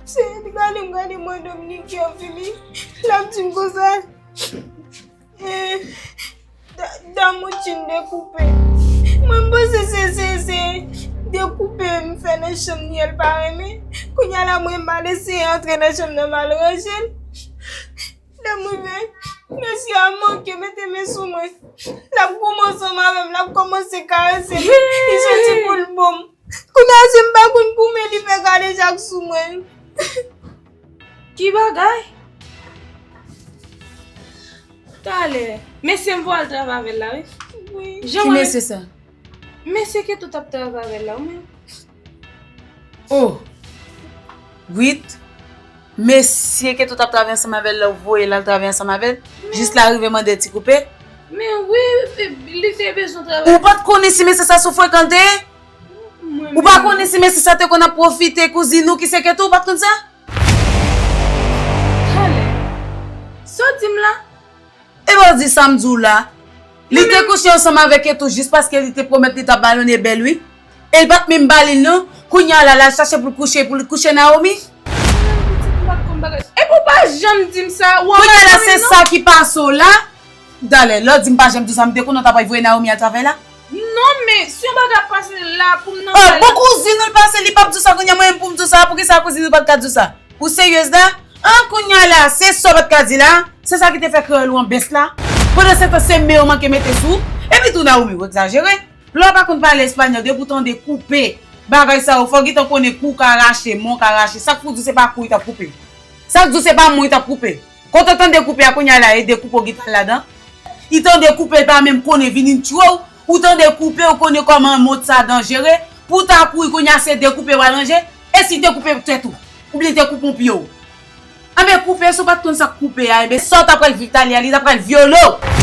Se gade m gade mwen Dominique yo vini. L ap di m konsa. Eh, da- Damoutin dekoupe. Mwen m panse se, se, se dekoupe m fè nan chanm li a l pa renmen. Kounye a la mwen m al eseye antre nan chanm nan m al ranje l. Lè m rive, mesye a manke mete men sou mwen. L ap goumen ansanm avè m, l ap kòmanse karese m. Li santi pou l bon m. Kounye a se m pa konn goumen, li fè gade jak sou mwen. Ki bagay? Talè. Mesye m voye al travay avè l la, wi. Wi. Ki mesye sa? Mesye ke tout ap travay avè l la, wi. Oh! Wit, mesye ke tout ap travay ansanm avè l la, ou voye l al travay ansanm avè l, jis la rive mande ti koupe. Men wi, li te bezwen travay. Ou pa t konnen si mesye sa sou frekan l te ye? Ou pa konnen si mesye sa te konn ap pwofite kouzin ou ki se Ketou, ou pa t konn sa? Talè. Sa w di m la? Epa w di sa m di w la. Li te kouche ansanm avè Ketou jis paske li te pwomèt li t ap ba l yon nèg bèl, wi. E l pa t menm ba li l non. Kounye a la, l al chache pou l kouche, pou l kouche Naomi. Epi w pa janm di m sa. Kounye a la, se sa ki pase w la. Talè, lè w di m pa janm di w sa, m te konnen w ta pral voye Naomi al travay la. Non, men si yon bagay ap pase la pou m nan... Oh, bon kouzin ou l pase, li p ap di w sa kounye a, mwen menm pou m di w sa, poukisa kouzin ou pa t ka di w sa? Ou seryez la? An, kounye a la, se sa w pa t ka di la? Se sa ki te fè kreyòl ou an bès la? Pandan se tan se men yo manke mete sou ou. Epi tou Naomi, ou egzajere. Lè w pa konn pale espanyòl, depi w tande koupe, bagay sa yo, fò w gentan konnen kou ka rache, men w ka rache. Sa k fou di w se pa kou li t ap koupe? Sa k di w se pa men w li t ap koupe? Kote w tande koupe a kounye a la, e dekoupe w gentan al ladan? Li tande koupe, li pa menm konnen vini tchwe w. Ou tande koupe, ou konnen kòman mot sa danjere. Pou w ta kouri kounye a se dekoupe w al ranje. E si dekoupe tèt ou? Oubyen dekoupe yon pye w? Anben koupe, si w pa t konn sa k koupe a, enben sa w ta pral viv talè a, li ta pral vyole w.